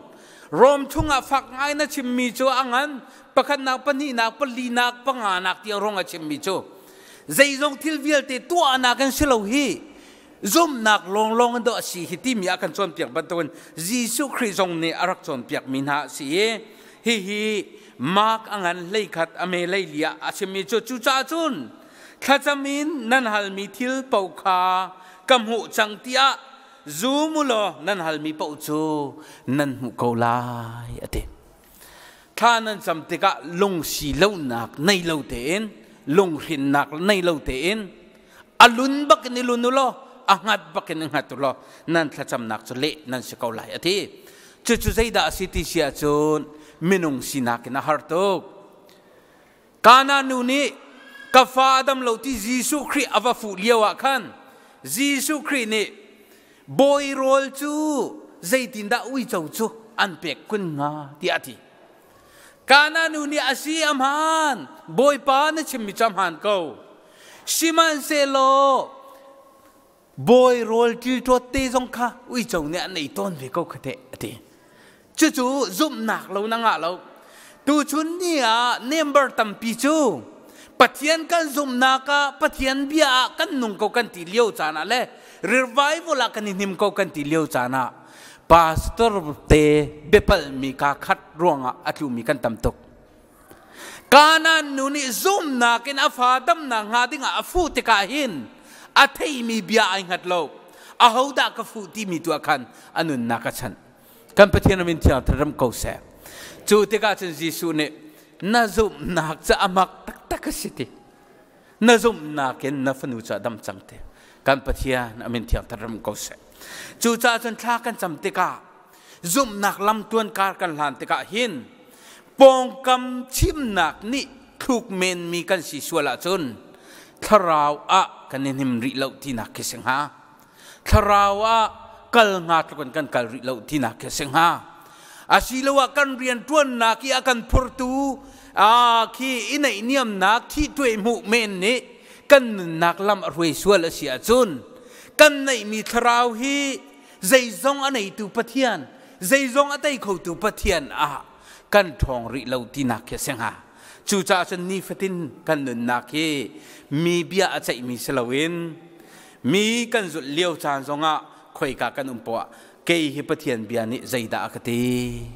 Rom chungah fak ngai na chimmi cu a ngan, pakhatnak, pahnihnak, palinak, panganak tiang rong a chimmi cu zeizong thil vialte tuahnak in si lo hi zumhnak lawnglawng in dawh a si hi timi a kan cawnpiak bantukin Jesuh Khrih zong nih a rak cawnpiakmi hna a si i hihi Mark a ngan hleikhat a me leili ah a chimmi cu cucaah cun thlacam in nan halmi thil paoh kha ka hmuh cang tiah zum u law nan halmi paoh cu nan hmuh ko lai a ti. Thla nan cam tikah lungsi lonak nei lo tein lunghrinnak nei lo tein a lun bak in i lun u law a hngat bak in i hngat u law nan thlacamnak cu leh nan si ko lai a ti. Cucu zeidah a si ti si ahcun minung sinak in a har tuk. Kana nu nih ka fa a dam lo ti Jesuh Khrih a va fuh lio ah khan Jesuh Khrih nih bawi rawl cu zeitindah uico cu an pek kun hnga tiah a ti. Kana nu nih a si a hmaan, Bawipa na chimmi cu a hmaan ko. Sihmanhsehlaw bawi rawl ṭilṭawt te zong kha uico nih an ei tawn ve ko kha teh a ti. Cucu zumhnak lo na ngah lo. Tuchun ni ah member tampi cu Pathian kan zumhnak ah Pathian bia ah kan nung ko kan ti lio caan ah le revival ah kan i hnim ko kan ti lio caan ah pastor te biapalmi kaa khat ruangah a tlumi kan tam tuk. Kanaan nu nih zumnak in a fa damnak hnga dingah a fuh tikah hin a theimi bia ai hngat lo. Ahodah ka fuh timi tu ah khan a nunnak a chanh. Kan Pathian min thiang ram ko seh. Cu tikah cun Jesuh nih na zumhnak cu a mak taktak a si ti. Na zumhnak in na fanu cu a dam cang ti. Kan Pathian a min thiang ram ko seh. Cucaah cun thla kan cam tikah zumhnak lam tuan kar kan hlan tikah hin pawngkam chimnak nih thluk menmi kan si sual ahcun thlarau ah kan i hnim rih lo tinak khi si hnga. Thlarau ah kal hnga tluk in kan kal rih lo tinak khi a si hnga. Asiloah kan rianṭuannak i a kan phurtu khi i naihniamnak thihtuai hmuh men nih kan nunnak lam a hruai sual a si ahcun kan neihmi thlarau hi zeizong a neitu Pathian, zeizong a tei khotu Pathian ah kan ṭhawng rih lo tinak khi a si hnga. Cucaah cun nifatin kan nunnak hi mi bia a ceihmi si loin mi kan zulh lio caan zongah khoika kan um poah kei hi Pathian bia nih zeidah a ka ti,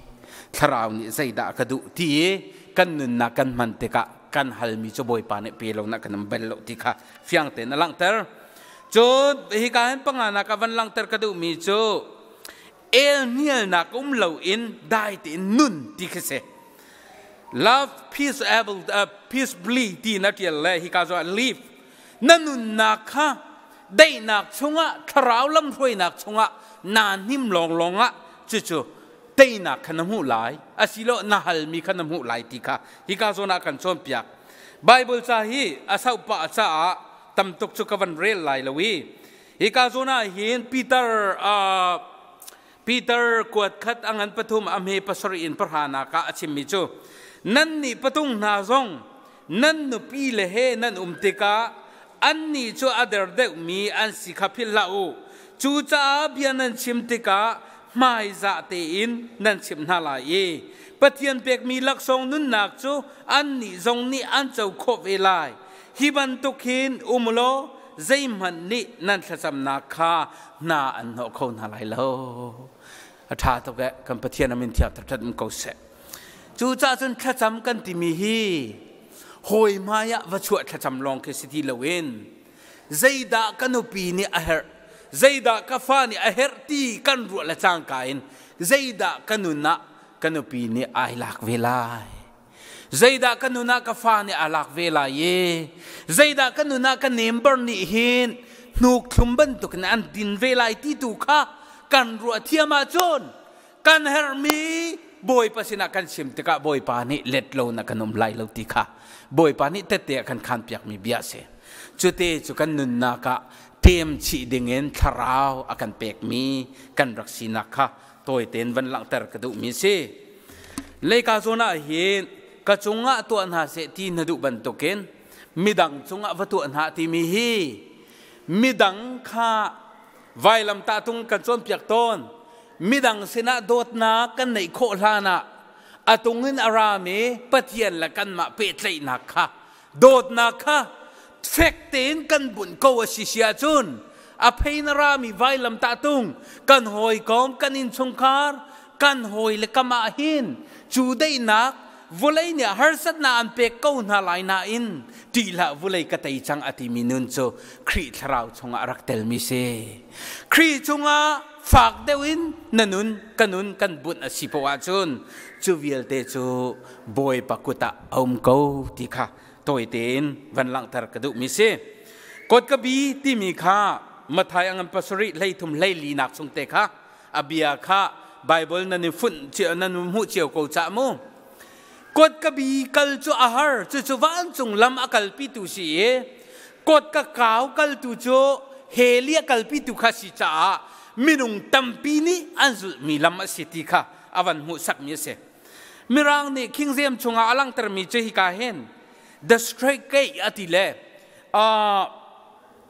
thlarau nih zeidah a ka duh ti i kan nunnak kan hman tikah kan halmi cu Bawipa nih pe lo na kan um bal lo ti kha fiang tein a langhter. Cun hika hin panganak ah van langhter ka duhmi cu elhnialnak um loin dai tein nun ti khi si. Love peace able peaceably ti na ṭial le hika zawn ah live na nunnak kha daihnak chungah thlarau lamhruainak chungah naa hnim lawnglawng ah cucu teinak kha na hmuh lai asilo na halmi kha na hmuh lai ti kha hika zawn ah kan cawnpiak. Bible ca hi a sauh pah caah tam tuk cu ka van rel lai lo i hika zawn ah hin Peter Peter kuat khat a ngan pathum a hme pasarih in pahranak ah a chimmi cu nannih patung hna zong nan nupi le he nan um tikah annih cu a der deuhmi an si kha philh hlah u. Cucaah bia nan chim tikah hmaizah tein nan chimh hna lai i Pathian pekmi laksawng nunnak cu annih zong nih an co khawh ve lai. Hi bantuk hin um law zeihmanh nih nan thlacamnak kha hna an hnawh kho hna lai lo. A ṭha tuk eh, kan Pathian a min thiang ṭhat um ko seh. Cucaah cun thlacam kan timi hi hawi hmai ah va chuah thlacam lawng khi si ti loin zeidah ka nupi nih a herh, zeidah ka fa nih a herh ti kan ruah le cangka in zeidah ka nun ah ka nupi nih ai lak ve lai. Zeidah ka nun ah ka fa nih aa lak ve lai i zeidah ka nun ah ka nember nih hin hnuk thlum bantukin an din ve lai ti tu kha kan ruah thiam ahcun kan herhmi Bawipa sinah kan chim tikah Bawipa nih let lo na kan um lai lo ti kha Bawipa nih tette a kan khanpiakmi bia a si. Cute cu kan nunnak ah tem chih dingin thlarau a kan pekmi kan rak sinak kha tawi tein van langhter ka duhmi a si. Leika zawn ah hin ka cungah tuah hna seh ti na duh bantukin midang cungah va tuah hna timi hi midang kha vailamtahtung kan cawnpiak tawn. Midang sinah dawtnak kan neih khawh hlanah a tung in a rami Pathian le kanmah pehtlaihnak kha dawtnak kha fek tein kan bunh ko a si si ahcun a phei na rami vailamtahtung kan hawikom kan innchungkhar kan hawi le kam ah hin cu daihnak vulei nih harsatnak an pek ko hna lai nain ṭih hlah vulei ka tei cang a timi nun cu Khrih thlarau chungah a rak telmi si. Khrih chungah fak deuh in na nun ka nun kan bunh a si poah ahcun cu vialte cu Bawipa kut ah a um ko ti kha tawi tein van langhter ka duhmi si. Kawt ka bi timi kha Mathai a ngan pasarih 13 hleilinak chung te kha a bia kha Bible nan i funh cio nan hmuh cio ko cah mu. Kawt ka bi kal cu a har, cucu vancung lam a kalpitu si i kawt ka kau kaltu cu heli a kalpitu kha si caah minung tampi nih an zulhmi lam a si ti kha a van hmuhsakmi a si. Mirang nih King James chungah a langhtermi cu hika hin the straight gate a ti le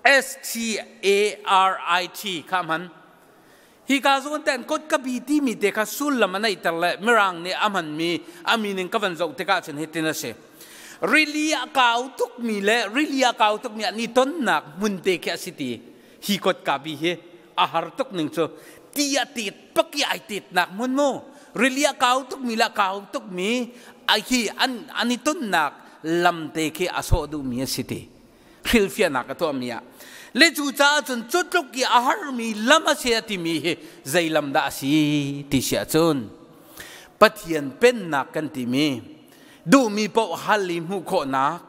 S-T-A-R-I-T kha hman. Hika zawn ten kot ka bi timi te kha sullam a neihter le Mirang nih a hmanmi a meaning ka van zoh tikah cun hitin a si. Rili a kau tukmi le rili a kau tukmi ah ni tonnak hmun te khi a si ti. Hi kotka bi hi a har tuk ning cu ti a tit pak i ai tetnak hmun mu. Rili a kau tukmi le a kau tukmi hi an i tonnak lam te khi a sawh duhmi a si ti. Hrilhfiahnak a tuahmi ah. Le cu caah cun cu tluk i a harmi lam a si a timi hi zei lam dah a si ti si ahcun Pathian pennak kan timi duhmi paoh hal i hmuh khawhnak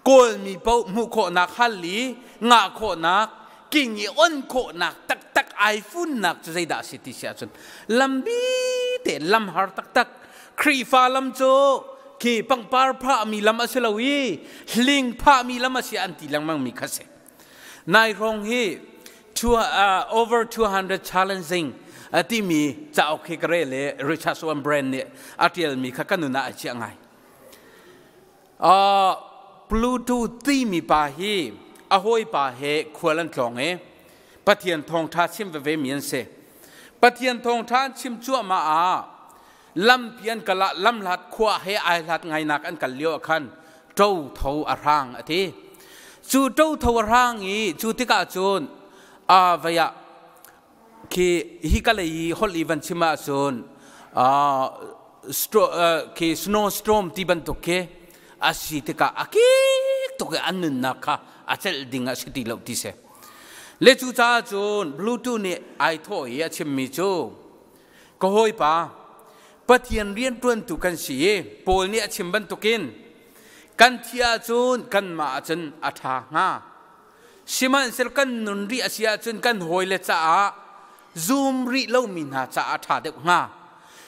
Kawlmi paoh hmuh khawhnak hal i ngah khawhnak, king i on khawhnak taktak ai funnak cu zeidah a si ti si ahcun lambi te lam har taktak. Khrihfa lam cu khi pangpar phahmi lam a si lo i hling phahmi lam a si an ti lengmangmi kha si. Nai hrawng hi over 200 challenging timi cauk hi ka rel i Richard Swan nih a ṭialmi kha ka nun ah a chiah ngai. Pluto timi pa hi a hawipa he khual an tlawng i Pathian thawngṭha chim veve mi an si. Pathian thawngṭha an chim cuahmah ah lampi an kal ah lamhlat khua he ai hlat ngainak an kal lio ah khan ṭotho a hrang a ti. Cu ṭotho a hrang i cu tikah cun a vei ah khi hi ka lei i holh i van chim ahcun khi snowstorm ti bantuk khi a si tikah a kik tuk i an nunnak kha a celh ding a si ti lo ti si. Le cu caah cun Bluetooth nih ai thawh i a chimmi cu ka hawipa Pathian rianṭuantu kan si i Paul nih a chim bantukin kan thi ahcun kanmah ahcun a ṭha hnga. Sihmanhsehlaw kan nun rih a si ahcun kan hawile caah zum rih lomi hna caah a ṭha deuh hnga.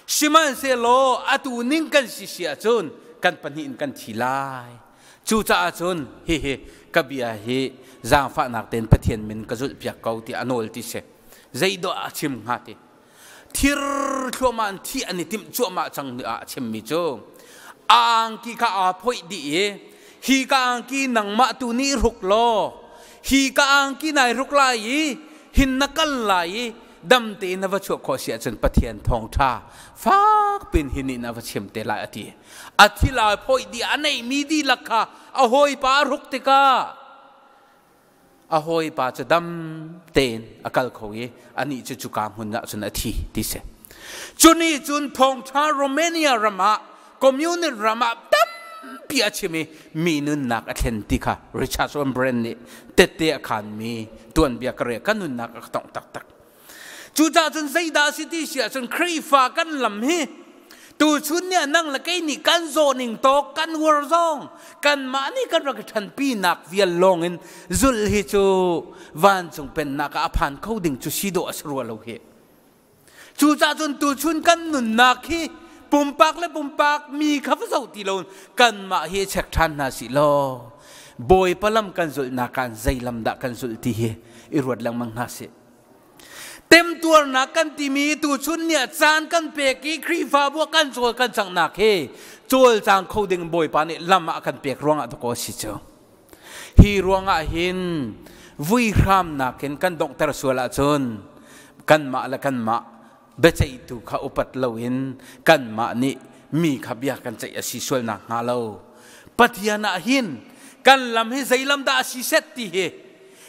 Sihmanhsehlaw atu ning kan si si ahcun kan pahnih in kan thi lai. Cucaah cun hihi ka bia hi zaangfahnak tein Pathian min ka zulhpiak ko tiah a nawl ti si. Zeidah a chim hnga ti. Thir thluahmah in thih an i timh cuahmah cang ni ah a chimmi cu a angki kha aa phoih dih i hi ka angki nangmah tu nih ruk law hi ka angki nai ruk lai i hin na kal lai i dam tein na va chuah khawh si ahcun Pathian thawngṭha fak pin hi nih na va chim te lai a ti. A thil aa phoih dih a neihmi dihlak kha a hawipa a ruk tikah a hawipa cu dam tein a kal kho i anih cu cuka hmun ah cun a thi ti si. Cu nih cun thawngṭha Romania ram ah communist ram ah tampi a chim i mi nunnak a thlen ti kha Richard Wurmbrand nih tette a khanmi tuanbia ka rel ka nunnak a ka tongh taktak. Cucaah cun zeidah a si ti si ahcun Khrihfa kan lam hi tuchun nih nang le kei nih kan zawning tawk kan uar zong kanmah nih kan rak i ṭhanpinak vial lawng in zulh hi cu vancung pennak ah a phan kho ding cu si dawh a si rua lo hi. Cucaah cun tuchun kan nunnak hi pumpak le pumpak mi kha va zoh ti lo kanmah hi check ṭhan hna sih law Bawipa lam kan zulhnak ah zei lam dah kan zulh ti hi i ruat lengmang hna sih. Temtuarnak kan timi tuchun ni ah caan kan pek i Khrihfabu ah kan cawl kan canghnak hi cawlcang kho ding Bawipa nih lam ah a kan pek ruangah dakaw a si cu. Hi ruangah hin vuihramnak in kan donghter sual ahcun kanmah le kanmah biaceihtu kha upat loin kanmah nih mi kha bia kan ceih a si sual nakhnga lo. Pathian ah hin kan lam hi zei lam dah a si set ti hi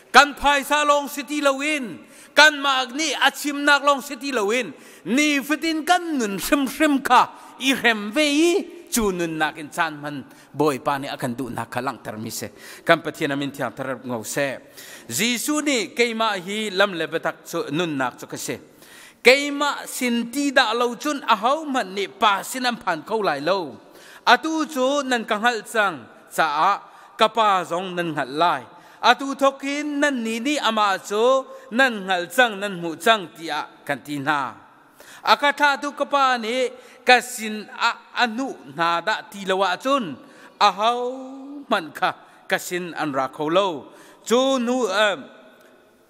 kan phaisa lawng si ti loin kanmah nih a chimnak lawng si ti loin nifatin kan nun hrimhrim kha i hrem ve i cu nunnak in caan hman Bawipa nih a kan duhnak kha langhtermi si. Kan Pathian a min thiang thar ngo seh. Jesuh nih keimah hi lam le biatak cu nunnak cu ka si. Keimah sin ti dah lo cun ahohmanh nih Pa sin an phan kho lai lo. Atu cu nan ka hngalh cang caah ka Pa zong nan hngalh lai. Atu thawk hin nannih nih amah cu nan hngalh cang, nan hmuh cang tiah kan ti hna. A ka thlahtu ka Pa nih ka sin ah a hnuh hna dah ti lo ahcun ahohmanh kha ka sin an ra kho lo. Cu hnu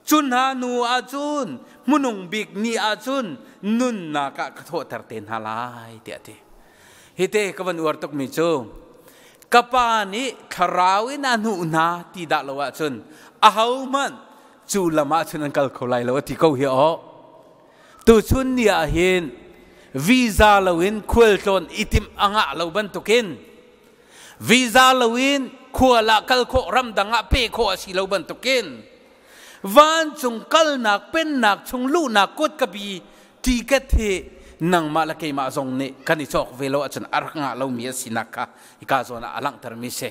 cu hna hnu ahcun hmunung bik ni ahcun nunnak ah ka thawhter te hna lai tiah a ti. Hite ka van uar tukmi cu ka pa nih thlarau in a hnuh hna ti dah lo ahcun ahohmanh cu lam ah cun an kal kho lai lo a ti ko hi aw. Tuchun ni ah hin visa loin khualtlawn i timh a ngah lo bantukin visa loin khual ah kal khawh ramdang ah pe khawh a si lo bantukin vancung kalnak pennak chung luhnak kutka bi ticket hi nangmah le keimah zong nih kan i cawk ve lo ahcun a rak ngah lomi a sinak kha hika zawn ah a langhtermi si.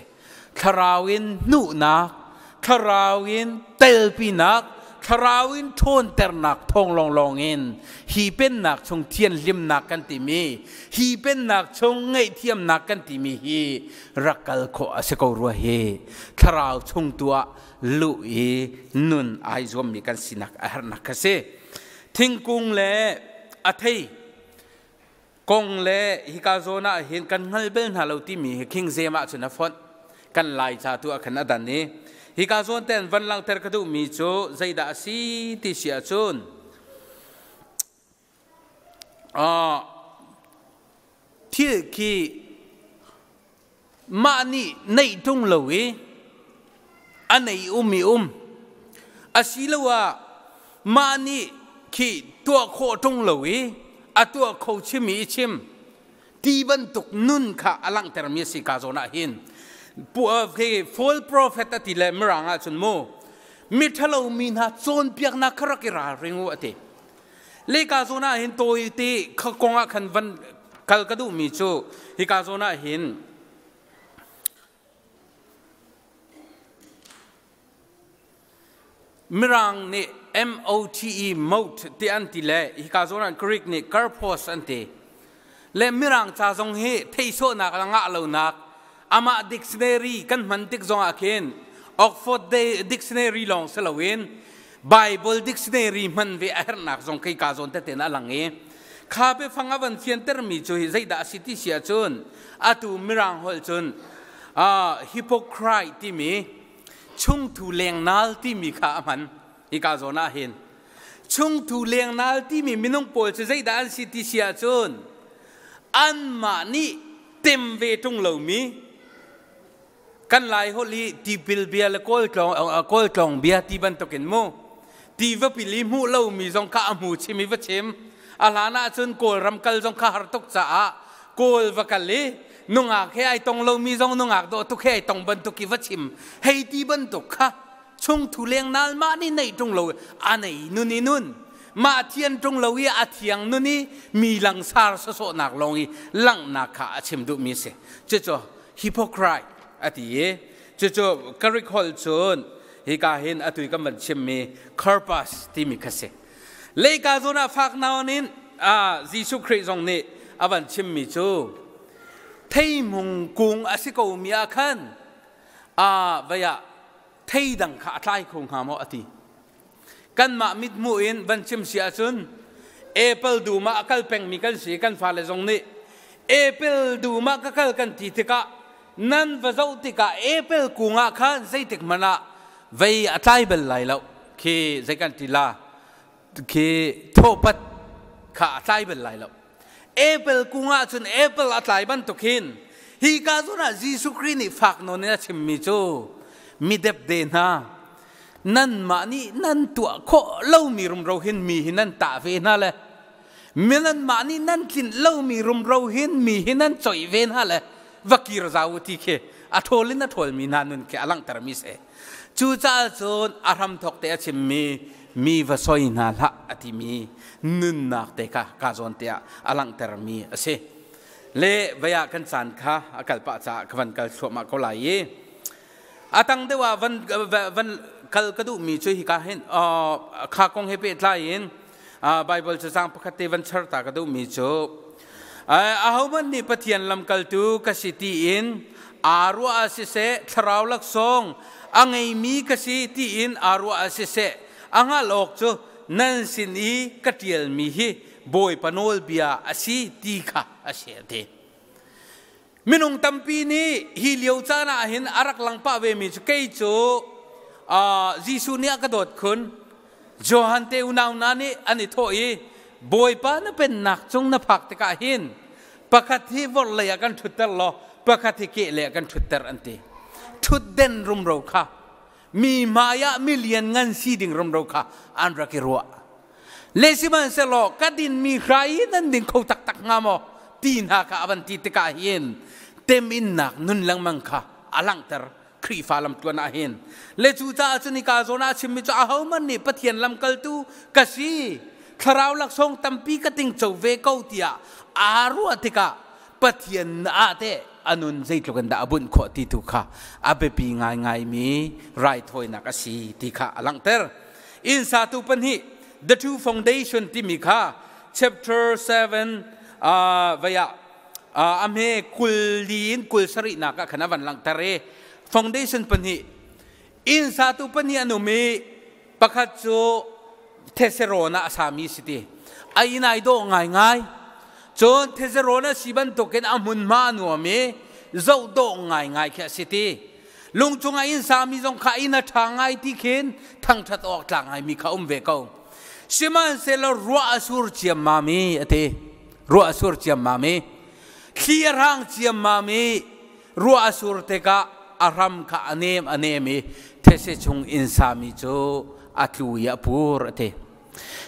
Thlarau in hnuhnak, thlarau in telpinak, thlarau in ṭhawnternak thawng lawnglawng in hi pennak chung thianhlimnak kan timi, hi pennak chung ngaihthiamnak kan timi hi rak kal khawh a si ko rua hi. Thlarau chung tu ah luh i nun ai zuammi kan sinak a herhnak kha si. Thingkung le a thei kong le hika zawn ah hin kan hngal bel hna lo timi hi King James ah cun a fonh. Kan Lai ca tu ah khan a dan i hika zawn ten van langhter ka duhmi cu zeidah a si ti si ahcun thil khi mah nih neih ṭung lo i a nei um i um asiloah mah nih khi tuah khawh ṭung lo i a tuah kho chim i chim ti bantuk nun kha a langhtermi a si ka zawn ah hin false prophet a ti le mirang ah cun mu mi ṭhalo mi hna cawnpiaknak kha rak i ralring u a ti. Leka zawn ah hin tawi te kong ah khan van kal ka duhmi cu hika zawn ah hin Mirang nih M-O-T-E mote ti an ti le hika zawn ah Greek nih karpos an ti. Le Mirang ca zong hi theihsawhnak le ngah lonak amah dictionary kan hman tik zong ah khin Oxford Dictionary lawng si loin Bible dictionary hman ve a herhnak zong kei ka zawn tete in a lang i kha biafang a van fiantermi cu hi zeidah a si ti si ahcun atu Mirang holh cun hypocrite timi chungthu lengnal timi kha a hman hika zawn ah hin. Chungthu lengnal timi minung pawl cu zeidah an si ti si ahcun anmah nih tem ve ṭung lomi kan Lai holh i tipil bia le kawl tlawng bia ti bantukin mu ti va pil i hmuh lomi zong kha a hmu chim i va chim. A hlan ahcun Kawlram kal zong kha har tuk caah Kawl va kal i nungak he ai tong lomi zong nungak dawh tuk he ai tong bantuk i va chim hei ti bantuk kha chungthu lengnal mah nih neih ṭung lo a nei nun i nun mah thian ṭung lo i a thiang nun i mi langsar sawsawhnak lawng i langhnak kha a chim duhmi a si. Cucu hypocrite a ti i cucu Greek holh cun hika hin atu i kan van chimmi karpas timi kha si. Leika zawn ah fak nawn in Jesuh Khrih zong nih a van chimmi cu theihmung kung a si ko mi ah khan vei ah thei dang kha a tlai kho hnga maw a ti. Kanmah mithmuh in van chim si ahcun apple dum ah a kal pengmi kan si. Kan fale zong nih apple dum ah ka kal kan ti tikah nan va zoh tikah apple kung ah khan zeitik hmanh ah vei a tlai bal lai lo khi zei kan ti la khi thawhpat kha a tlai bal lai lo. Apple kung ah cun apple a tlai bantuk hin hi ka zawn ah Jesuh Khrih nih fak nawn in a chimmi cu mi depde hna, nanmah nih nan tuah khawh lomi rumro hin mi hi nan tah ve hna le mi nanmah nih nan tlinh lomi rumro hin mi hi nan coih ve hna le va kir zau u ti khi a ṭhawl in a ṭhawlmi hna nun khi a langhtermi si. Cucaah cun a hramthawk te a chimmi mi va soi hna hlah a timi nunnak te kha ka zawn te ah a langhtermi a si. Le vei ah kan caan kha a kal pah caah ka van kal thluahmah ko lai i a tang deuh ah van van kal ka duhmi cu hika hin kha kong he pehtlai in Bible cacang pakhat te van char ta ka duhmi cu ahohmanh nih Pathian lamkaltu ka si tiin aa ruah ah siseh, thlarau laksawng a ngeimi ka si tiin aa ruah ah siseh, a hngalh awk cu nan sin i ka ṭialmi hi Bawipa nawlbia a si ti kha a si a ti. Minung tampi nih hi lio caan ah hin a rak lang pah vemi cu kei cu Jesuh nih a ka dawt khun. Johan te unau hna nih an i thawh i Bawipa na pennak cung na phak tikah hin Pakhat hi vorlei ah kan ṭhutter law pakhat hi kehlei ah kan ṭhutter an ti. Ṭhutden rumro kha mi hmai ah mi lianngan si ding rumro kha an rak i ruah. Le sihmanhsehlaw ka dinmi hrai hi nan ding kho taktak hnga maw ti hna kha a van ti tikah hin teminnak nun lengmang kha a langhter Khrihfa lamtluan ah hin. Le cucaah cun hika zawn ah a chimmi cu ahohmanh nih Pathian lamkaltu ka si, thlarau laksawng tampi ka tingco ve ko tiah aa ruah tikah Pathian ah teh a nun zeitluk in dah a bunh khawh ti tu kha a biapi ngaingaimi raithawinak a si ti kha a langhter. Inn satu pahnih The Two Foundation timi kha chapter 7 vei ah a hme 20 in 27nak ah khan a van langhter i foundation pahnih inn satu pahnih an um i pakhat cu theserawn ah a sami si ti a inn ai dawh ngaingai. Cun theserawn a si bantukin a hmunhma a nuam i zoh dawh ngaingai khi a si ti. Lung cungah inn sami zong kha inn a ṭha ngai ti khin thangṭhat awk tlak ngaimi kha um ve ko. Sihmanhsehlaw ruah a sur ciammam i a ti, ruah a sur ciammam i thli a hrang ciammam i ruah a sur tikah a hram kha a nem a nem i these chung inn sami cu a tlu i a pur a ti.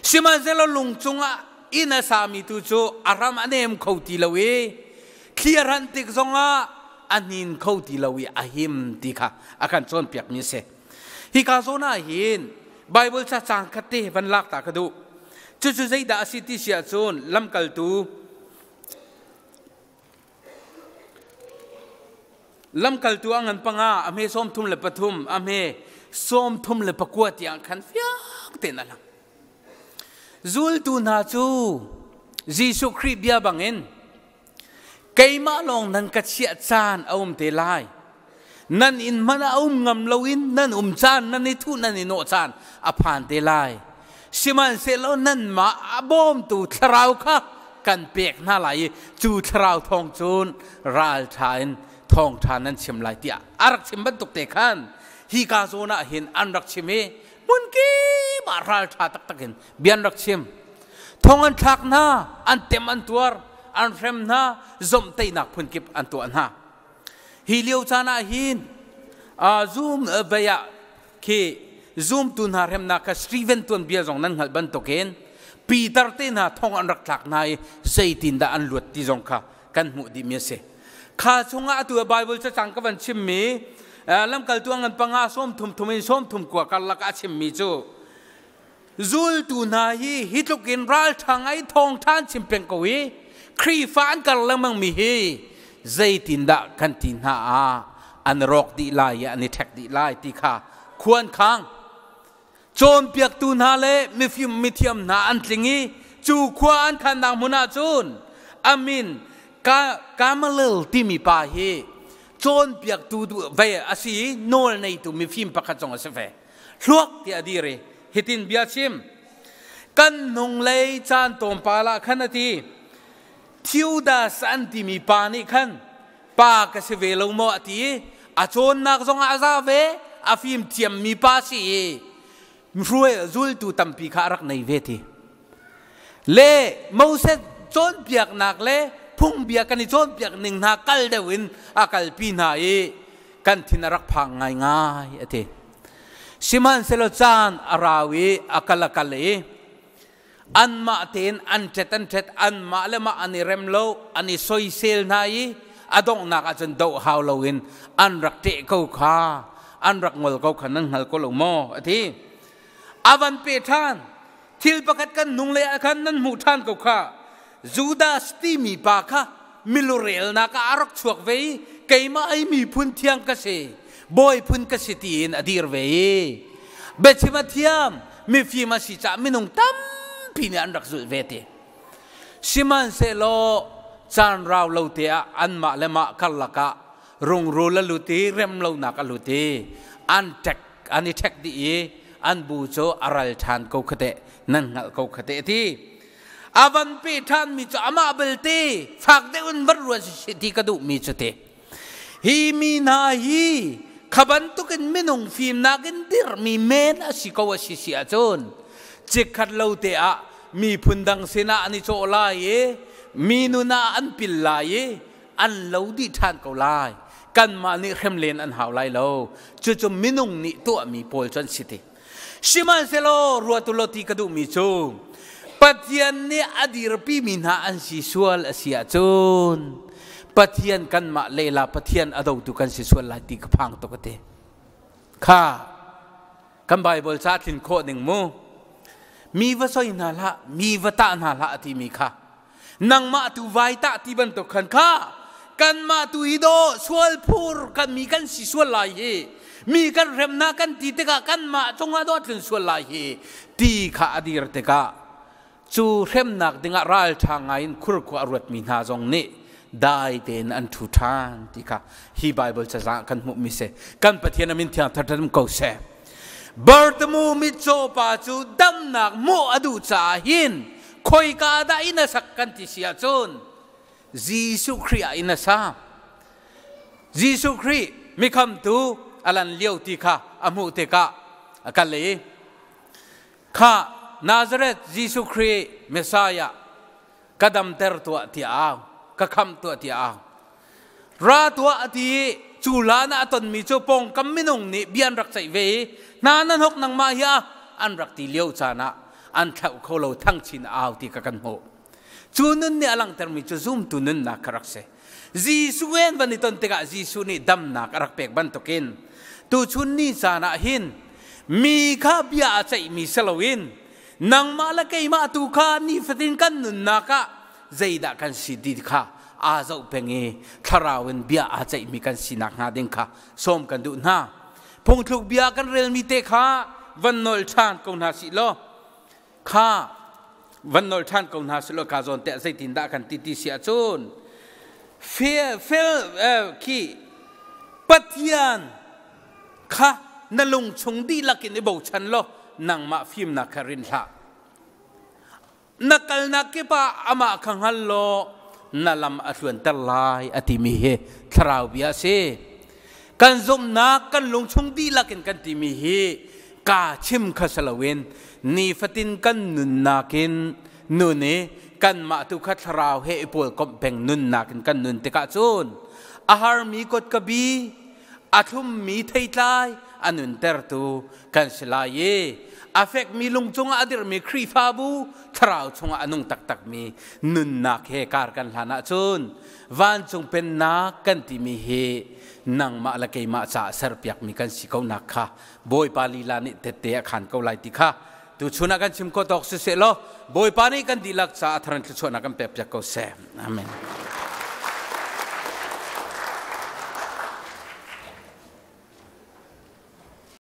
Sihmanhsehlaw lung cungah inn a sami tu cu a hram a nem kho ti lo i thli a ran tik zongah a hnin kho ti lo i a him ti kha a kan cawnpiakmi a si. Hika zawn ah hin Bible ca caang khat te van lak ta ka duh. Cucu zeidah a si ti si ahcun lamkaltu lamkaltu a ngan panga a hme 33 a hme 39 tiang khan fiang tein a lang. Zultu hna cu Jesuh Khrih bia bangin keimah lawng nan ka chiah caan a um te lai. Nan inn hmanh ah um ngam loin nan um caan, nan i thuh, nan i nawh caan a phan te lai. Sihmanhsehlaw nanmah a bawmtu thlarau kha kan pek hna lai i cu thlarau thawng cun ralṭha in thawngṭha nan chim lai tiah a rak chim bantuk te khan hika zawn ah hin an rak chim i hmunkip ah ralṭha taktak in bia an rak chim. Thong an thlak hna, an tem an tuar, an hrem hna, zomhtaihnak phunkip an tuah hna. Hi lio caan ah hin Zoom vei ah khi zumtu hna hremnak kha Stephen tuanbia zong nan hngalh bantukin Peter te hna thong an rak thlak hna i zeitindah an luat ti zong kha kan hmuh dihmi a si. Kha chungah atu Bible cacang ka van chimmi lamkaltu ngan panga 33 in 39 karlak ah a chimmi cu zultu hna hi hi tluk in ralṭha ngai thawngṭha an chim peng ko i Khrihfa an kar lengmang mi hi zeitindah kan ti hna ah an rawk dih lai i an i ṭhek dih lai ti kha khuan khang cawnpiaktu hna le mifim mithiam hna an tling i cu khua an khannak hmun ah cun amin Kamalil timi pa hi cawnpiaktu ve a si i nawl neitu mifim pakhat zong a si ve. Hluak tiah a dir i hitin bia chim kan hnunglei caan tlawmpal ah khan a ti. Theudas an timi pa nih khan pa ka si ve lo maw a ti i a cawnnak zong ah a za ve, a fim thiammi pa si i hruai zultu tampi kha a rak nei ve ti. Le Moses cawnpiaknak le phungbia kan i cawnpiak ning hna kal deuh in a kalpi hna i kan thin a rak phang ngaingai a ti. Sihmanhsehlaw caan a rau i a kal a kal i anmah tein an ṭet an ṭet, anmah le mah an i rem lo, an i soisel hna i a donghnak ahcun doh hau loin an rak ṭeh ko kha, an rak ngol ko kha nan hngal ko lo maw a ti. A van pe ṭhan. Thil pakhat kan nung lei ah khan nan hmuh ṭhan ko kha. Judas timi pa kha milurelnak ah a rak chuak ve i keimah ai miphun thiang ka si, bawi phun ka si tiin a dir ve i biachim a thiam, mifim a si caah minung tampi nih an rak zulh ve ti. Sihmanhsehlaw caan rau lo te ah anmah le mah karlak ah rungrul a lut i remlonak a lut i an ṭek an i ṭhek dih i an bu cu a ral ṭhan ko kha teh nan hngalh ko kha teh a ti. A van pe ṭhanmi cu amah belte fak deuh in van ruat siseh ti ka duhmi cu ti. Hi mi hna hi kha bantukin minung fimnak in dirhmi men a si ko a si si ahcun chikkhat lo te ah miphun dang sinah an i cawh lai i Mi nun ah an pil lai i an lo dih ṭhan ko lai. Kanmah nih hrem len an hau lai lo. Cucu minung nih tuahmi pawl cu an si ti. Sihmanhsehlaw ruat u law ti ka duhmi cu Pathian nih a dirpimi hna an si sual a si ahcun Pathian kanmah lehla Pathian a dotu kan si sual lai ti ka phang tuk a ti. Kha kan Bible ca tlin khawh ning mu. Mi va soi hna hlah, mi va tah hna hlah a timi kha nangmah tu vai tah ti bantuk khan kha kanmah tu hi dawh sual phur kan mi kan si sual lai hi, mi kan hremna kan ti tikah kanmah cungah dawh tlun sual lai hi ti kha a dir tikah cu hremnak dingah ralṭha ngai in khurkhua a ruatmi hna zong nih dai tein an ṭhu ṭhan ti kha hi Bible cazang kan hmuhmi si. Kan Pathian a min thiang thar ko seh. Bartimu mitcaw pa cu damnak hmuh a duh caah hin khoika dah inn a sak kan ti si ahcun Jesuh Khrih ah inn a sa. Jesuh Khrih mikhamtu a lan lio ti kha a hmuh tikah a kal i kha Nazareth Jesuh Khrih Messiah ka damter tuah tiah au, ka khamh tuah tiah au. Ra tuah a ti i cu hlan ah a tonmi cu pawngkam minung nih bia an rak ceih ve i hna nan hok nangmah hi an rak ti lio caan ah an thlauh kho lo, thangchin au ti kha kan hmuh. Cu nun nih a langhtermi cu zumtu nunnak kha rak si. Jesuh en van i ton tikah Jesuh nih damnak a rak pek bantukin tuchun ni caan ah hin mi kha bia a ceihmi si loin nangmah le keimah tu kha nifatin kan nunnak ah zeidah kan si ti kha aa zoh peng i thlarau in bia aa ceihmi kan sinak hnga ding kha sawm kan duh hna. Phungthluk bia kan relmi te kha van nol ṭhan ko hna sih law, kha van nol ṭhan ko hna sih law, ka zawn te zeitindah kan ti ti si ahcun fel fel khi Pathian kha na lung chung dihlak in i bochan law nangmah fimnak kha rin hlah. Na kalnak kip ah amah kha hngal law na lam a tluanter lai a timi hi thlarau bia a si. Kan zumhnak kan lungchung dihlak in kan timi hi kaa chim kha si loin nifatin kan nunnak in nun i kanmah tu kha thlarau he i pawlkomh peng nunnak in kan nun tikah cun a harmi kotka bi a thlummi theitlai a nuntertu kan si lai i a fekmi lung cungah a dirmi Khrihfabu thlarau chungah a nung taktakmi nunnak he kar kan hlan ahcun vancung pennak kan timi hi nangmah le keimah caah serpiakmi kan si ko nak kha Bawipa lila nih tette a khan ko lai ti kha tuchun ah kan chim ko tawk siseh law Bawipa nih kan dihlak caah a thar in thluachuahnak kan pek piak ko seh. Amen.